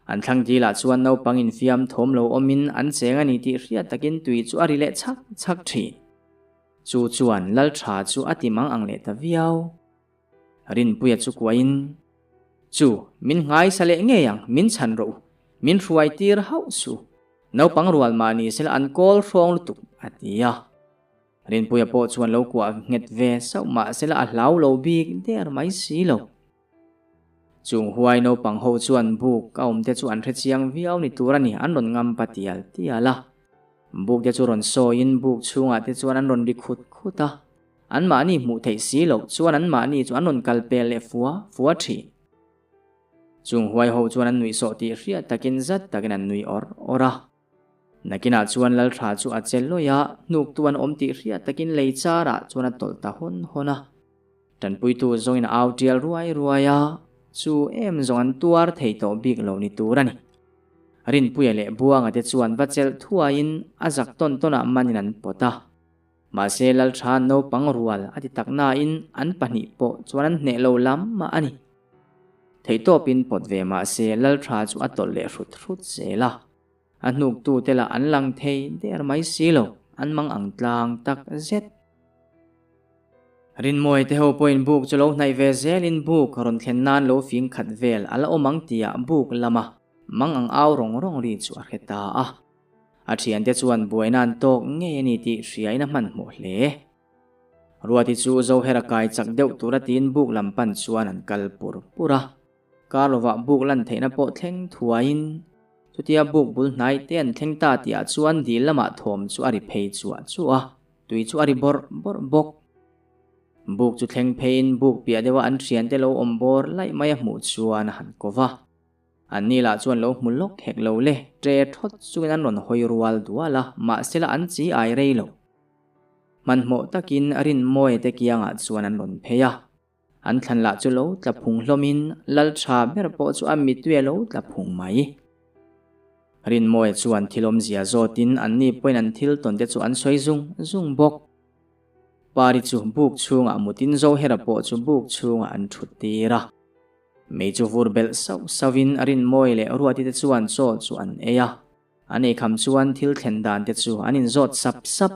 An thlang dilah chuan naupang infiam thawm lo awmin an cheng a ni tih hriat takin tui chu a ri leh chhak chhak thin. Chu chuan Laltha chu a ti mang ang leh ta viau. Rinpuia chu kuahin, Chu, min nghaisa leh ngei ang, min chhan rawh u, min hruai tir hauh suh. Naupang rual mah ni sela an kawl hrawng lutuk, a ti a. Rinpuia pawh chuan lo kuah nghet ve sauh mah sela a hlau lo bik der mai si lo. Chung huai naupang ho chuan buk a awm te chu an hre chiang viau ni tur a ni, an rawn ngam pa tial tial a. Buk te chu rawn sawiin buk chhungah te chuan an rawn ri khut khut a. Anmahni hmuh theih si loh chuan anmahni chu an rawn kal pel leh fua fua thin. Chung huai ho chuan an nuihsawh tih hriat takin zat takin an nui awr awr a. Nakinah chuan Lalthra chu a che lawih a, hnuktu an awm tih hriat takin lei charah chuan a tawlh ta hawn hawn a. Tanpuitu zawngin a au tial ruai ruai a, chu em zawng an tuar thei tawh bik lo ni tur a ni. Rinpuia leh Buanga te chuan va chelh thuaiin a zak tawn tawnah manin an pawt a. Mahse Laltha naupang rual a ti tak nain an pahnih pawh chuan an hneh lo lam mah a ni. Theihtawpin pawt ve mahse Laltha chu a tawlh leh hrut hrut zel a. A hnuktu te lah an lang thei der mai si lo, an mang ang tlang tak zet. Rinmawi te ho pawhin buk chu lo hnaih ve zelin buk rawn thlen nan lo fing khat vel a la awm ang tihah buk lama mang ang au rawng rawng ri chu a hre ta a. A thiante chuan buaina an tawk ngei a ni tih hriain a hmanhmawh hle. Ruati chu Zohera kai chak deuh tura tiin buk lam pan chuan an kal pur pur a. Kar lovah buk lan theihna pawh thleng thuaiin chutia buk bul hnai te an thleng ta tihah chuan dil lamah thawm chu a ri phei chuah chuah a, tui chu a ri bawrh bawrh bawk. Buk chu thleng pheiin buk piah deuha an thiante lo awm bawr laih mai a hmuh chuan a han ko va. Anni lah chuan lo hmu lawk hek lo le, ṭe thawt chungin an rawn hawi rual dual a, mahsela an chi ai rei lo. Hmanhmawh takin Rinmawia te kiangah chuan an rawn phei a. An thlan lah chu lo tla phung hlawmin lal tha ber pawh chu a mitui a lo tla phung mai. Rinmawia chuan thil awmzia zawtin anni pawhin an thil tawn te chu an sawi zung zung bawk. Pari chu buk chhungah mutin Zohera pawh chu buk chhungah an thut tir a. Mei chu vur belh sauh sauhin a Rinmawi leh Ruati te chuan chaw chu an ei a. An eikham chuan thil thlen dan te chu an inzawt sap sap.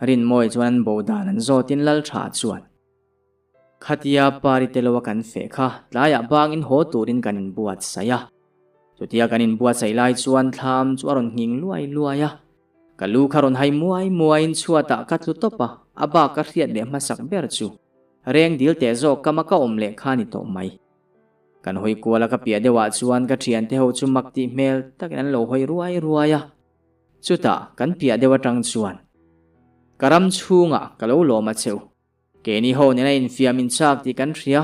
Rinmawi chuan an bo dan an zawtin Laltha chuan, Khatia pari te lo a kan feh kha tlaiah bangin haw turin kan inbuatsaih a. Chutia kan inbuatsaih lai chuan thlam chu a rawn nghing luai luai a. Ka lu kha rawn hai muai muaiin chhuatah ka tlu tawp a, a bak ka hriat leh hmasak ber chu reng dil teh zawk kama ka awm leh kha ni tawh mai. Kan hawi kual a ka piah deuhah chuan ka thiante ho chu mak tih hmel takin an lo hawi ruai ruai a. Chutah kan piah deuh atang chuan ka ram chhungah ka lo lawm a cheu. Keini ho nena infiam in chak tih kan hria.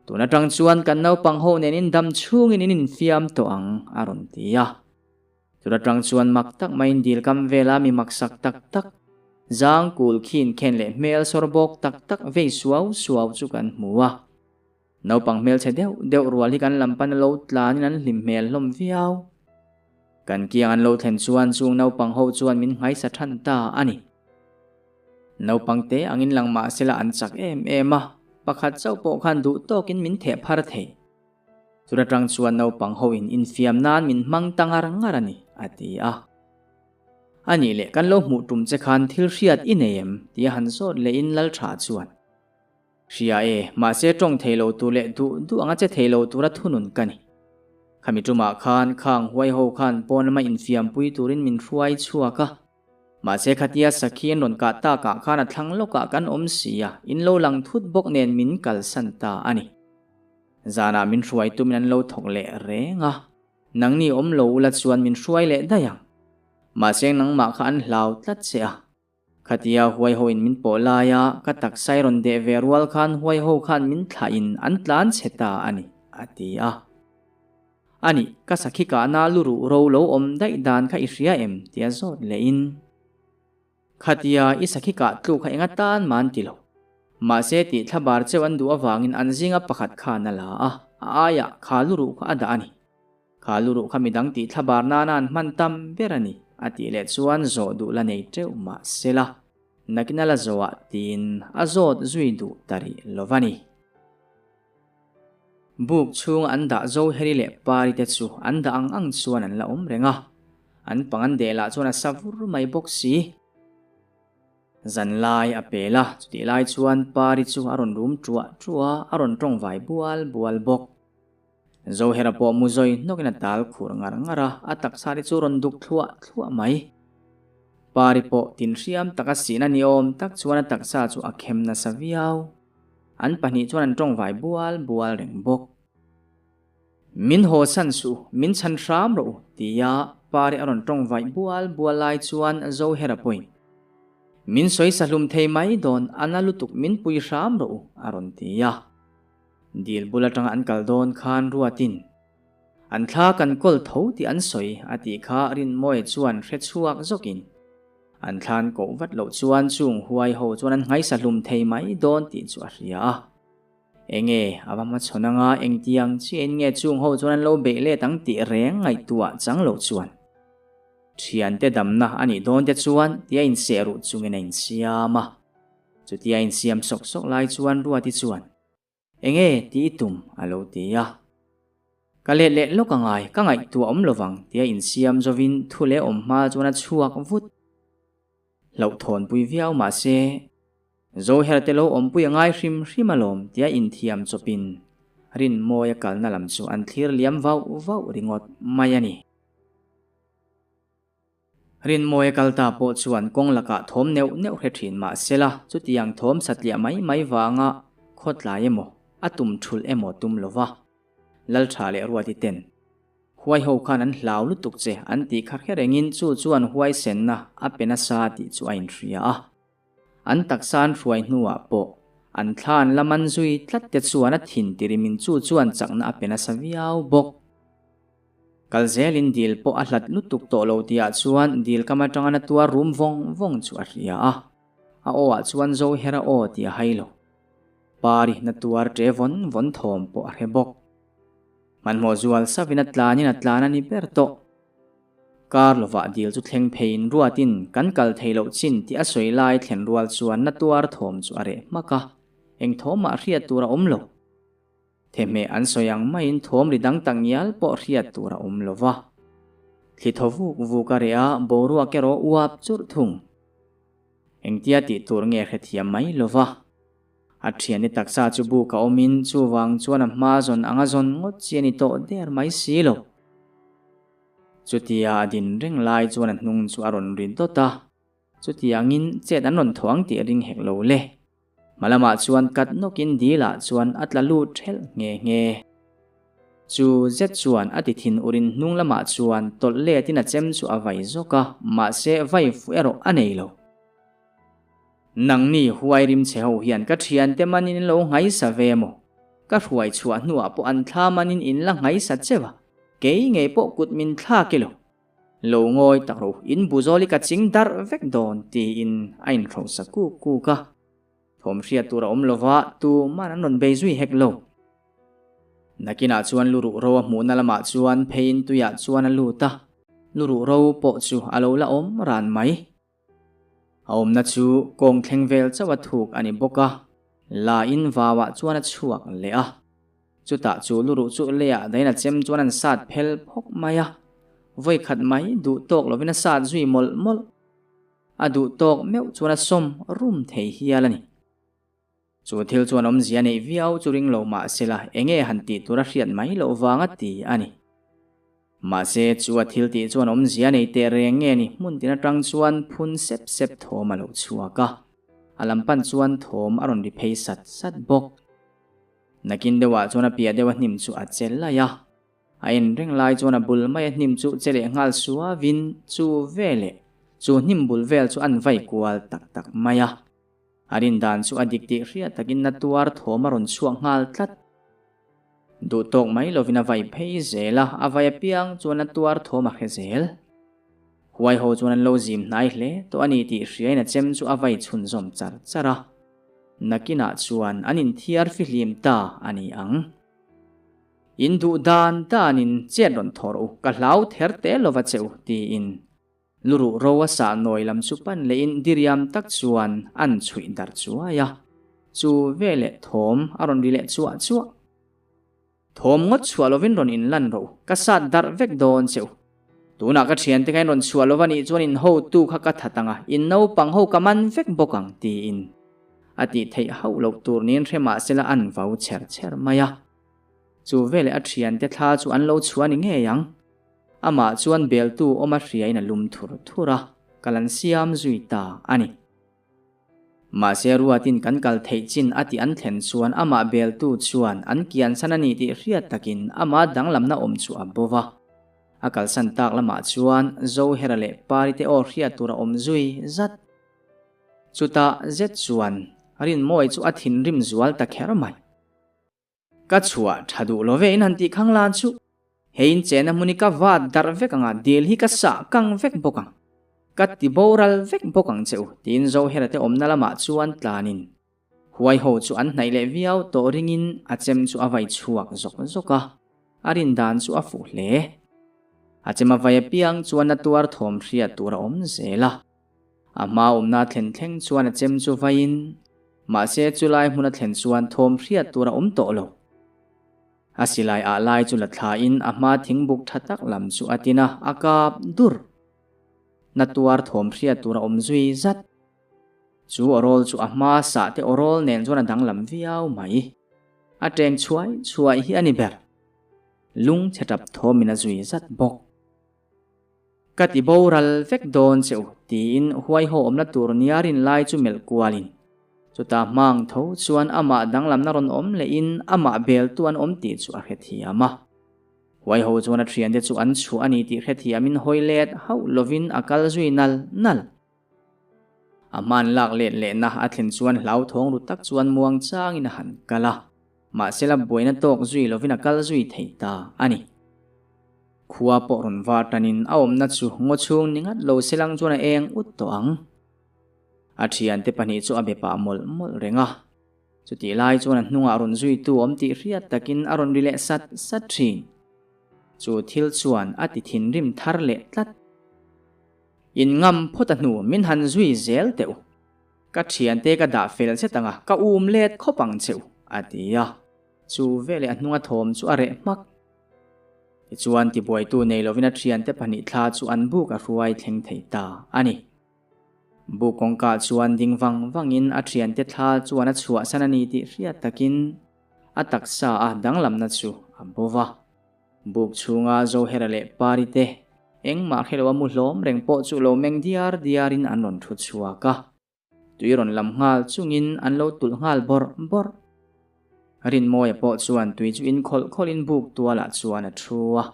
Tun atang chuan kan naupang ho nen in dam chhungin in infiam tawh ang, a rawn ti a. Tun atang chuan mak tak maiin dil kam vela mi maksak tak tak, zang kul khin khen leh hmel sawr bawk tak tak vei suau suau chu kan hmu a. Naupang hmelchhe deuh deuh rual hi kan lam pan a lo tlanin an hlim hmel hlawm viau. Kan kiang an lo thlen chuan chung naupang ho chuan min nghaisa than ta a ni. Naupang te angin lang mah sela an chak em em a, pakhat chauh pawh khan duh tawkin min theh phar thei. Chut atang chuan naupang ho in infiam nan min hmang ta ngar ngar a ni, a ti a. A nih leh kan lo hmuh tum che khan thil hriat i nei em? tia han zawt leh in Laltha chuan, Hria e, mahse tawng thei lo tur leh duh duh anga che thei lo tura thunun ka ni. Khami tumah khan khang huai ho khan pawn lama infiam pui turin min hruai chhuak a. Mahse khatia sakhi an rawn kah takah khan a thlang lawkah kan awm si a, in lo lang thut bawk nen min kalsan ta a ni. Zanah min hruai tumin an lo thawk leh reng a, nangni awm lo ula chuan min hruai leh daih ang. Mahse nangmah kha an hlau tlat che a. Khatia huai hoin min pawh laia ka taksa i rawn deh ve rual khan huai ho khan min thlahin an tlan chhe ta a ni, a ti a. A nih, ka sakhi kahna lu ruh ro lo awm daih dan kha i hria em? tia zawt lehin. Khatia i sakhi kah tluk kha enga tan man ti lo. Mahse tih thlabar cheu an duh avangin an zinga pakhat khan a la a, a aiah kha lu ruh kha a dah a ni. Kha lu ruh kha midang tih thlabar nana an hman tam ber a ni, a tih leh chuan zawh duh la nei teuh mah sela, nakin a la zawhah tiin a zawt zui duh ta rih lo va ni. Buk chhunga an dah zo Heri leh Pari te chu an dah ang ang chuan an la awm reng a, an pang an deh lah chuan a sa vur mai bawk si. Zan lai a pel a, chutih lai chuan Pari chu a rawn rum ṭuah ṭuah a, a rawn ṭawng vai bual bual bawk. Zohera pawh mu zawi hnawkin a tal khur ngar ngar a, a taksa te chu rawn duk thluah thluah mai. Pari pawh tinhriam taka sihna ni awm tak chuan a taksa chu a khem nasa viau. An pahnih chuan an tawng vai bual bual reng bawk. Min haw san suh, min chhan hram rawh u, tia Pari a rawn tawng vai bual bual lai chuan Zohera pawhin, Min sawi sahlum thei mai dawn, a na lutuk min pui hram rawh u, a rawn ti a. Dil bul atanga an kal dawn khan ruatin, An thla kan kawl tho tih an sawi, a tih kha Rinmawia chuan hre chhuak zawkin, An thlan koh vat loh chuan chung huai ho chuan an nghaisa hlum thei mai dawn tih chu a hria a. Enge a va hmachhawn anga engtiang chiahin nge chung ho chuan an lo beih let ang tih reng ngaihtuah chang lo chuan thiante damna a nih dawn te chuan tia inseh ruh chungin a insiam a. Chutia insiam sawk sawk lai chuan Ruati chuan Enge tih i tum? a lo ti a. Ka let leh lawk a ngai, ka ngaihtuah awm lovang tia insiam zovin thu leh awm hma chuan a chhuak vut. Hlauhthawnpui viau mah se, Zohera te lo awmpui a ngai hrim hrim alawm tia inthiam chawpin Rinmawia kalna lam chu an thlir liam vauh vauh ringawt mai a ni. Rinmawia kal ta pawh chuan kawng lakah thawm neuh neuh hre thin mah sela, chutiang thawm satliah mai mai vanga khawtlai emaw, a tum thulh emaw tum lova Laltha leh Ruati ten huai ho khan an hlau lutuk che an tih kha hre rengin chu chuan huaisenna a pe nasa tih chu a inhria a. An taksa an hruai hnuah pawh an thla an la man zui tlat te chuan a thin tirimin chu chuan chakna a pe nasa viau bawk. Kal zelin dil pawh a hlat lutuk tawh lo tihah chuan dil kam atanga na tuar rum vawng vawng chu a hria a. A aw ah chuan zo her a aw tih a hai lo. Pari na tuar ṭe vawn vawn thawm pawh a hre bawk. Hmanhmawh zual savin a tlanin a tlan a ni ber tawh. Kar lovah dil chu thleng pheiin ruatin kan kal thei loh chin tih a sawi lai thlen rual chuan na tuar thawm chu a reh hmak a, eng thawmah hriat tur a awm lo. Thehmeh an sawi ang maiin thawm ri dang tak ngial pawh hriat tur a awm lo va. Thli thaw vuk vuk a reh a, boruak erawh uap churh thung. Engtia tih tur nge hrethiam mai lo va. A thiante taksa chu buk a awmin chuvang chuan a hma zawn anga zawn ngawt chi a ni tawh der mai si lo. Chutia a din reng lai chuan a hnung chu a rawn ri dawt a. Chutiangin chet an rawn thaw ang tih a ring hek lo le. Hma lamah chuan kat nawkin dilah chuan a tla lut ṭhelh nghe nghe. Chu zet chuan a ti thin urin hnung lamah chuan tawlh letin a chem chu a vai zawk a, mahse vai fuh erawh a nei lo. Nangni huai rim che ho hian ka thiante manin in lo nghaisa ve maw? Ka hruai chhuah hnuah pawh an thla manin in la nghaisa cheu a, kei ngei pawh kut min thlak i lo. Lo ngawi tak ro, in buzawl i ka ching darh vek dawn tiin a inhrosa kuk kuk a. Thawm hriat tur a awm lova, tuman an rawn bei zui hek lo. Nakinah chuan lu ruh ro a hmuhna lamah chuan pheiin tuiah chuan a lut a, lu ruh ro pawh chu a lo la awm ran mai. A awmna chu kawng thleng vel chauh a thuk a ni bawk a, la in vauah chuan a chhuak leh a. Chutah chu lu ruh chu leiah dahin a chem chuan an sat phel phawk mai a, vawi khat mai duh tawk lovin a sat zui mawlh mawlh. A duh tawk meuh chuan a sawm rum thei hial a ni. Chu thil chuan awmzia neih viau chu ring lo mah sela enge han tih tur a hriat mai loh vang a ti a ni. Mahse chu a thil tih chuan awmzia nei teh reng nge ni hmun tin atang chuan phun sep sep thawm a lo chhuak a, a lam pan chuan thawm a rawn ri phei sat sat bawk. Nakin deuhah chuan a piah deuh a hnim chu a che laih a. A en reng lai chuan a bul mai a hnim chu che leh nghal suavin chu veleh chu hnim bul vel chu an vai kual tak tak mai a. A rin dan chu a dik tih hriat takin na tuar thawm a rawn chhuak nghal tlat. Duh tawk mai lovin a vai phei zel a, a vai apiang chuan na tuar thawm a hre zel. Huai ho chuan an lo zim hnai hle tawh a ni tih hriain a chem chu a vai chhunzawm char char a. Nakinah chuan an inthiar fihlim ta a ni ang. In duh dan danin chet rawn thaw rawh u, ka hlau ther te lova che u, tiin Lu ruh ro a sah nawi lam chu pan lehin diriam tak chuan an chhuih darh chuai a, chu veleh thawm a rawn ri leh chuah chuah. Thawm ngawt chhuah lovin rawn inlan rawh u, ka sat darh vek dawn che u. Tunah ka thiante kha in rawn chhuah lova nih chuan in hotu kha ka that ang a, in naupang ho ka man vek bawk ang tiin a tih theih hauh loh tur niin hre mah sela an vau chher chher mai a. Chu veleh a thiante thla chu an lo chhuah ni ngei ang. Amah chuan beltu awm a hriain a lum thur thur a, kal an siam zui ta a ni. Mahse ruatin kan kal theih chin a tih an thlen chuan amah beltu chuan an kiansan a ni tih hriat takin amah danglamna awm chu a bo va. A kalsan tak lamah chuan Zohera leh Pari te aw hriat tur a awm zui zat. Chutah zet chuan Rinmawii chu a thinrim zual ta kher mai. Ka chhuah tha duh lo ve in han tih khang lan chu. Hei in chena hmun hi ka vat darh vek ang a, dil hi ka sah kang vek bawk ang. Ka ti boral vek bawk ang che u, tiin Zohera te awmna lamah chuan tlanin huai ho chu an hnaih leh viau tawh ringin a chem chu a vai chhuak zawk zawk a, a rin dan chu a fuh hle. A chem a vai apiang chuan a tuar thawm hriat tur a awm zel a. A hma awmna thlen thleng chuan a chem chu vaiin, mahse chulai hmuna thlen chuan thawm hriat tur a awm tawh lo. A silai ah lai chu la thlain a hma thingbuk tha tak lam chu a tin a, a kap dur. Na tuar thawm hriat tur a awm zui zat. Chu awrawl chu a hma sah te awrawl nen chuan a danglam viau mai. A teng chhuai chhuai hi a ni ber. Lung chhe tap thawmin a zui zat bawk. Ka ti boral vek dawn che u, tiin huaihaw awmna tur nia rin lai chu melh kualin. Chutah hmang tho chuan amah danglamna rawn awm lehin amah beltu an awm tih chu a hrethiam a. Huaihaw chuan a thiante chu an chhuah a ni tih hrethiamin hawi let hauh lovin a kal zui nal nal. A hman lak let lehna a thlen chuan hlauthawng ru tak chuan muang changin a han kal a, mahsela buaina tawk zui lovin a kal zui thei ta a ni. Khua pawh rawn var tanin a awmna chu ngaw chhung ni ngat lo selang chuan a eng ut tawh ang. A thiante pahnih chu a be pah mawlh mawlh reng a. Chutih lai chuan a hnungah rawn zuitu awm tih hriat takin a rawn ri leh sat sat thin. Chu thil chuan a ti thinrim thar leh tlat. In ngam phawt a hnu min han zui zel teh u. Ka thiante ka dah fel zet ang a, ka um let khawp ang che u, a ti a. Chu veleh a hnunga thawm chu a reh hmak. Tichuan tibuaitu nei lovin a thiante pahnih thla chu an buk a hruai thleng thei ta a ni. Buk kawngka chuan ding vang vangin a thiante thla chuan a chhuahsan a ni tih hriat takin a taksa a danglamna chu a bo va. Buk chhunga Zohera leh Pari te engmah hre loa mu hlawm reng pawh chu lo meng diar diarin an rawn thu chhuak a. Tui rawn lam nghal chungin an lo tulh nghal bawrh bawrh. Rinmawia pawh chuan tui chu in khawlh khawlhin buk tualah chuan a thu a.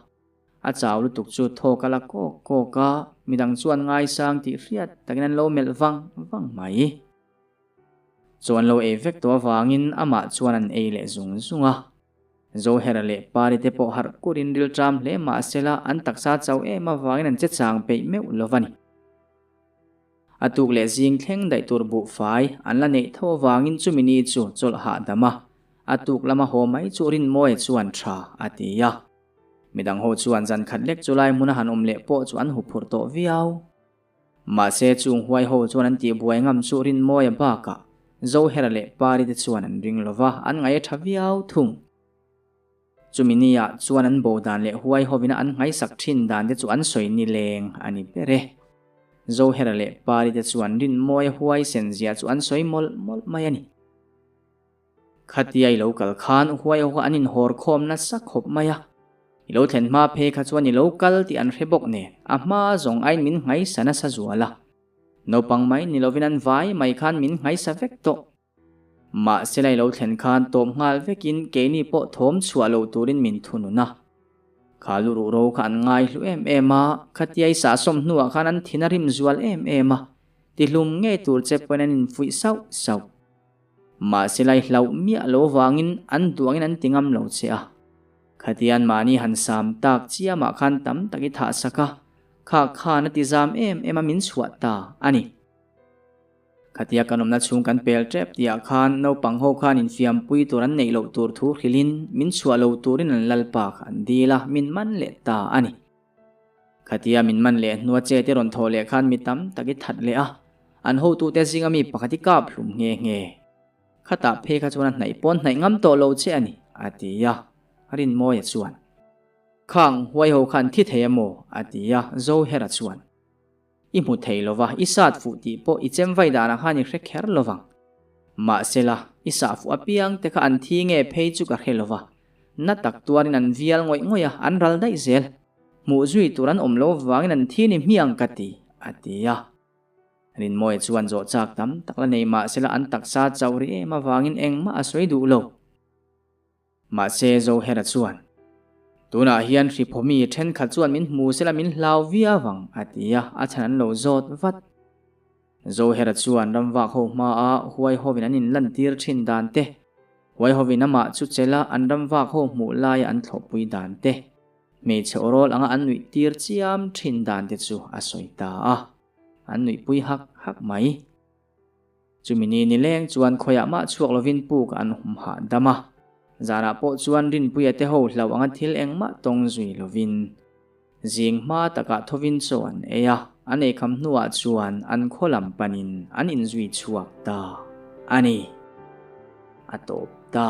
A chau lutuk chu thawk a la kawk kawk a, midang chuan ngaisang tih hriat takin an lo melh vang vang mai. Chaw an lo ei vek tawh avangin amah chuan an ei leh zung zung a. Zohera leh Pari te pawh harh kurin rilṭam hle mahsela an taksa chau em avangin an che chang peih meuh lo va ni. A tuk leh zing thleng daih tur buhfai an la neih tho avangin chumi ni chu chawlh hahdam a, a tuk lama haw mai chu Rinmawia chuan tha a ti a. Midang ho chuan zan khat lek chu lai hmuna han awm leh pawh chu an huphurh tawh viau. Mahse chung huai ho chuan an tihbuai ngam chu Rinmawia bakah Zohera leh Pari te chuan an ring lova, an ngaih a tha viau thung. Chumi niah chuan an bo dan leh huai hovina an nghaisak thin dan te chu an sawi ni leng a ni ber e. Zohera leh Pari te chuan Rinmawia huai sen zia chu an sawi mawlh mawlh mai a ni. Khatia i lo kal khan huai ho kha an inhawr khawm nasa khawp mai a. I lo thlen hma phei kha chuan i lo kal tih an hre bawk nen a hma zawng aiin min nghaisa nasa zual a. Naupang mai ni lovin an vai mai khan min nghaisa vek tawh. Mahse lai lo thlen khan tawp nghal vekin keini pawh thawm chhuah lo turin min thunun a. Kha lu ruh ro kha an ngai hlu em em a, khatia i sahsawm hnuah khan an thin a rim zual em em a, tihlum ngei tur che pawhin an infuih sauh sauh. Mahse lai hlauh miah lo vangin an duangin an ti ngam lo che a. Khatia an mahni han sam tak chiamah khan tam tak i thah sak a, kha khan a ti zam em em a min chhuah ta a ni. Khatia kan awmna chhung kan pel tep tihah khan naupang ho khan infiampui tur an neih loh tur thu hrilhin min chhuah lo turin an lalpa kha an dil a, min man leh ta a ni. Khatia min man leh hnua che te rawn thawh leh khan mi tam tak i that leh a, an hotute zinga mi pakhat i kap hlum nghe nghe. Khatah phei kha chuan a hnaih pawn hnaih ngam tawh lo che a ni, a ti a, Rinmawia chuan. Khang huai ho khan thi thei a maw? a ti a, Zohera chuan. I hmu thei lo va, i sat fuh tih pawh i chem vai danah khan i hre kher lo vang. Mahsela, i sah fuh apiang te kha an thi nge phei chu ka hre lo va. Na tak tuarin an vial ngawih ngawih a, an ral daih zel. Hmuh zui tur an awm lo vangin an thi ni hmiang ka ti, a ti a. Rinmawia chuan zawh chak tam tak la nei mahsela an taksa chauh ri em avangin engmah a sawi duh lo. Mahse Zohera chuan, Tunah hian Hriphomi thenkhat chuan min hmu sela min hlau viau ang, a ti a, a chhan an lo zawt vat. Zohera chuan ramvak ho hmaa huai hovin an inlantir thin dan te, huai hovin amah chu chela an ramvak ho hmuh laia an thlawhpui dan te, hmeichhe awrawl anga an nuih tir chiam thin dan te chu a sawi ta a, an nuihpui hak hak mai. Chumi ni nileng chuan khawiah mah chhuak lovin puk an hum hahdam a, zanah pawh chuan Rinpuia te ho hlauh anga thil engmah tawng zui lovin zing hma takah thovin chaw an ei a, an eikham hnuah chuan an khaw lam panin an inzui chhuak ta a ni. A tawp ta.